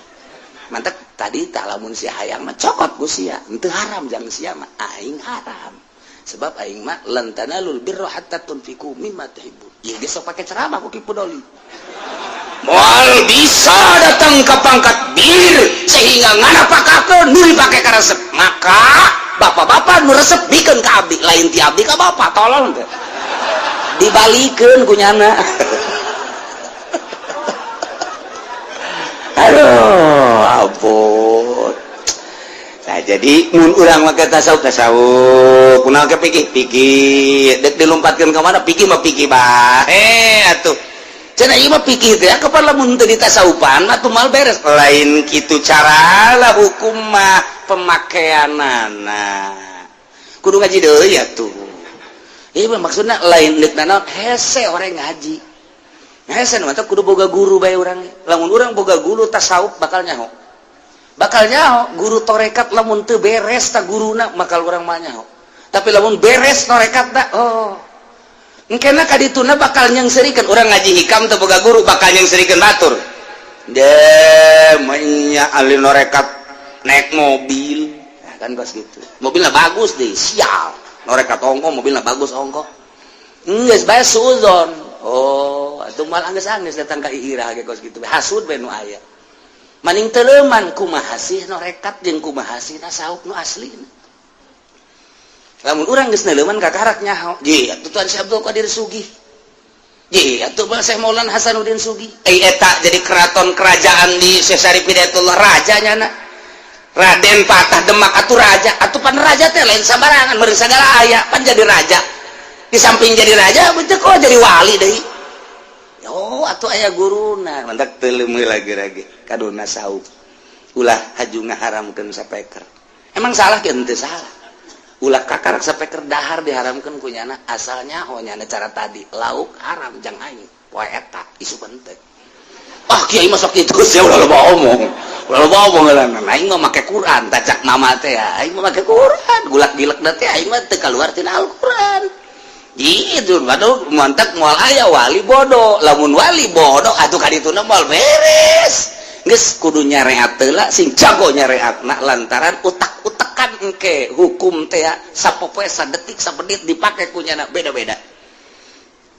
Mantak tadi tak, lamun sia hayang mah cokot ku sia, henteu haram jang sia mah, aing haram sebab aing mah lan tanalul birra hatta tunfiqu mimma tuhibbun. Ieu geus sok pake ceramah ku Ki Pudoli. Moal bisa datang ke pangkat bir sehingga nganapakakeun nu dipake karesep. Maka bapak-bapak nu resep bikeun ka abdi, lain ti abdi ka bapak, tolong teh dibalikeun ku nyana. Aduh, ampun. Nah, jadi mun urang make tasawuf, tasawuf kunaon ke pikir pikir dek dilompatkeun ka mana, pikir mah pikir bae atuh. Cenah ieu mah pikir teh kapan lamun teu ditasawufan atuh mal beres. Lain kitu cara lah, hukum mah pemakaianana kudu ngaji deui atuh. Ieu mah maksudna lain deuk nanaon, hese orang ngaji hese mah kudu boga guru bae urang. Lamun urang boga guru tasawuf bakal nyaho, bakal nyaho guru torekat. Lamun teu beres ta guruna bakal urang mah nyaho, tapi lamun beres torekat da, oh, engkena kadituna bakal nyengserikan. Urang ngaji hikam teu boga guru bakal nyengserikan batur de menya ahli norekat naik mobil. Nah, kan kos gitu mobilnya bagus deh, sial norekat ongko mobilnya bagus ongko geus bae suuzon. Oh, atuh moal anggeus-anggeus datang ka iirah ge kos gitu hasud bae nu aya maning teleuman kumaha sih norekat jeung kumaha sih tasawuf nu asli. Lamun urang geus neuleuman kakarak nyaho ji atuh Tuan Syekh Abdul Qadir sugih, ji atuh Syekh Maulana Hasanuddin sugih. Eh, eta jadi keraton kerajaan di Syekh Syarif Hidayatullah, raja nyana Raden Patah Demak atuh raja atuh. Pan raja teh lain sambarangan meureun, sagala aya pan jadi raja. Di samping jadi raja betul kok jadi wali deui. Oh, atuh aya guruna. Mantak teuleum lagi-lagi kaduna saub ulah haju ngaharamkeun sapeker. Emang salah ke? Henteu salah. Ulah kakar sapeker dahar diharamkeun ku nyana, asalnya oh nyana cara tadi lauk haram jang aing poe eta isu penting. Ah, kiai masuk itu sia ulah loba omong, ulah loba omong lah. Aing mah make Quran, tacak mama teh ya. Aing mah make Quran gulak gilek teh, aing mah teu kaluar tina Al-Quran gitu. Waduh, mantak moal aya wali bodoh. Lamun wali bodoh atuh kadituna moal beres. Geus kudu nyareat heula, sing jago nyareatna, lantaran utak-utakan engke hukum teh sapopoe sadetik sapenit dipake ku nyana beda-beda.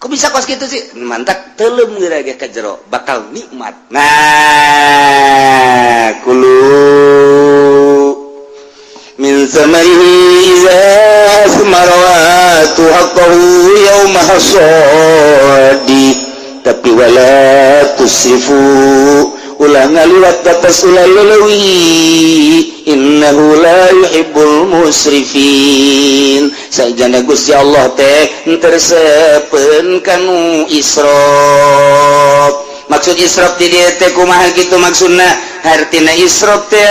Kok bisa kos gitu sih? Mantak teuleum geura ge ka jero bakal nikmat. Nah, kulu min samarihi iza asmara wa atu haqqahu yauma hasadi, tapi wala tusrifu, ulah ngaliwat batas, ulah lelewi, innahu la yuhibbul musrifin. Sajana Gusti Allah teh tersepen kanu israf. Maksud israf di dieu teh kumaha gitu maksudna? Hartina israf teh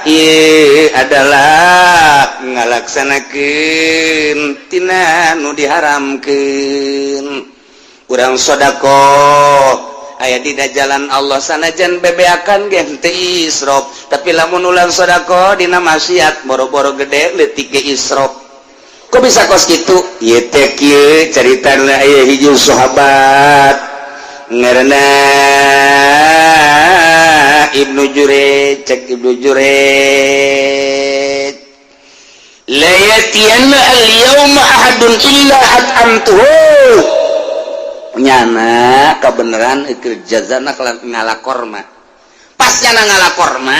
ieu adalah ngalaksanakeun tina nu diharamkeun. Urang sodakoh aya dina jalan Allah sanajan bebeakan ge henteu israf. Tapi lamun ulang sodakoh dina maksiat, boro-boro gede, leutik ge israf. Kok bisa kos kitu? Ieu teh kieu caritana. Aya hiji sahabat ngaranna Ibnu Jurej. Cek Ibnu Jurej, "La yatiyanna al-yawma ahadun illa at'amtuhu." Nyana kebenaran keur jazana ngala korma. Pas nyana ngala korma,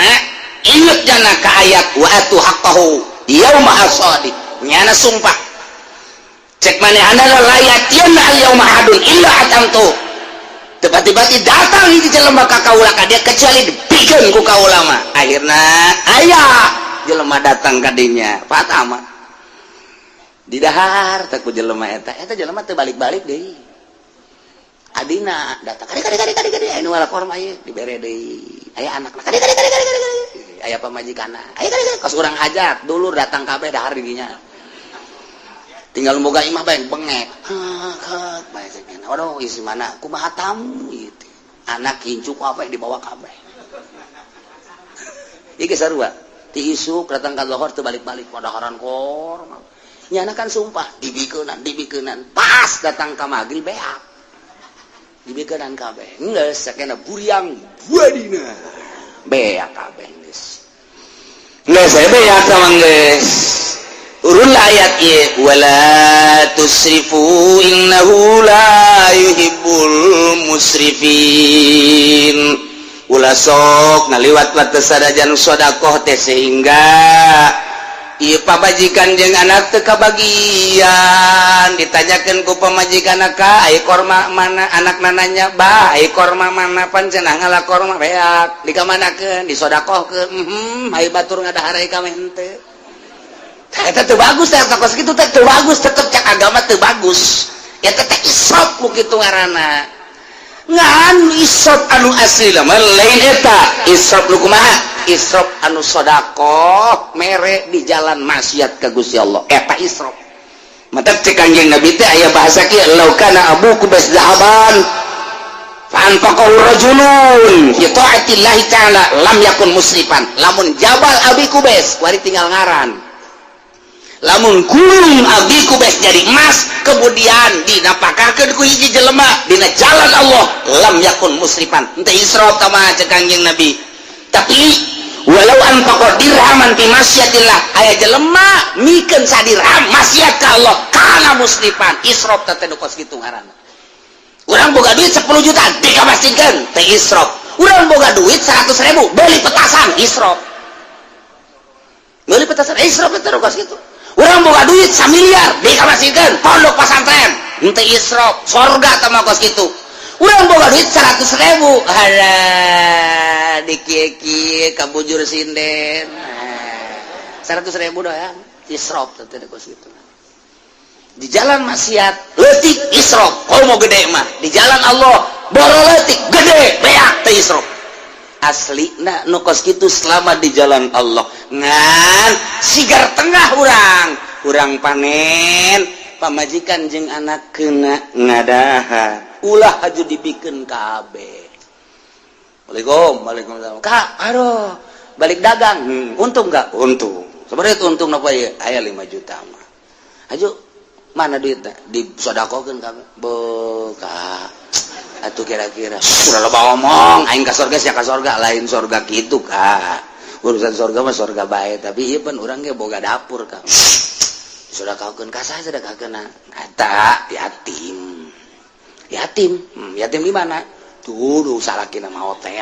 inget nyana ka ayat "wa atu haqqahu yauma hasadi". Nyana sumpah, cek manehanana, "La yatiyanna al-yawma ahadun illa at'amtuhu." Tiba-tiba datang hiji jelema ka kaula ka dia, kecuali dipikeun ku kaula mah. Akhirna aya jelema datang ka dinya, fatama didahar teh ku jelema eta. Eta jelema teu balik-balik deui. Adina datang, "Kade, kade, kade, kade, kade, aya nu ngala korma ieu." Dibere deui. Aya anakna, "Kade, kade, kade, kade, kade." Aya pamajikanna, "Aya, kade, kade." Kos urang hajat, dulur datang kabeh, dahar di dinya. Tinggal boga imah bae bengek hek bae. Waduh, isi mana, kumaha tamu ieu teh, anak incu apa dibawa kabeh. Ieu geus sarua ti isuk datang ka lohor, teu balik-balik padaharan korma. Nyana kan sumpah dibikeunan, dibikeunan. Pas datang ka magrib, beak, dibikeunan kabeh. Geus sakena buriang buadina, beak kabeh. Geus, geus beak sama geus turunlah ayat ieu, "Wala tusrifu innahu la yuhibbul musrifin." Ulah sok ngaliwat batas sadajan sodakoh teh, sehingga ieu pamajikan jeung anak teu kabagian. Ditanyakeun ku pamajikan, "Ka, ai korma mana?" Anak nanya, "Bah, ai korma mana? Pan cenah ngala korma beak, dikamanakeun?" "Disodakohkeun." Ai batur ngadahar ka henteu. Eta teu bagus teh, kos kitu teh teu bagus, tetep cek agama teu bagus. Eta teh israf ku kitu ngaranna. Ngan israf anu asli mah lain eta. Israf nu kumaha? Israf anu sodakoh mere di jalan maksiat ka Gusti Allah. Eta israf. Matak cek Kanjeng Nabi teh aya bahasa kieu, "Lau kana Abu Qubais zahaban fa anfaqahu rajulun fi taatillahi ta'ala lam yakun musrifan." Lamun Jabal Abi Qubais kuari tinggal ngaran, lamun gunung Abi Qubais jadi emas, kemudian dinapakahkeun ku hiji jelema dina jalan Allah, lam yakun musrifan, henteu israf tama cek Kanjeng Nabi. Tapi walau anfaqa dirhaman fi masyatillah, aya jelema mikeun sadirham maksiat ka Allah, kana musrifan. Israf teh nu kos kitu ngaranna. Urang boga duit 10 juta dikamasjidkeun, teh israf. Urang boga duit 100 ribu beli petasan, israf. Beli petasan israf teh kos kitu. Urang boga duit 1 miliar dikamasjidkeun pondok pesantren, henteu israf, sorga teh mah kos kitu. Urang boga duit 100 ribu, ada dikieu-kieu kabujur sinden, 100 ribu doang, israf teh kos kitu. Di jalan maksiat leutik israf, kalau mau gede mah. Di jalan Allah boro leutik, gede beak teh israf. Asli nah nu kos kitu selama di jalan Allah. Ngan sigar tengah urang, urang panen, pamajikan jeung anak kena ngadaha, ulah haju dibikeun kabeh. "Waalaikum, waalaikumsalam, Kak. Aduh, balik dagang, untung nggak?" "Untung." "Sebenarnya untung napa ya?" "Aya 5 juta mah." "Haju mana duitnya?" "Disodakokeun kabeh." "Beka atuh kira-kira sudah loba omong. Aing ka sorga, sia ka sorga." "Lain sorga kitu, Kak. Urusan sorga mah sorga bae, tapi ieu pan urang ge boga dapur, Kak. Sedekahkeun ka saha? Sedekahkeun eta yatim." "Yatim? Yatim di mana tuh?" "Duh, salakina maot teh."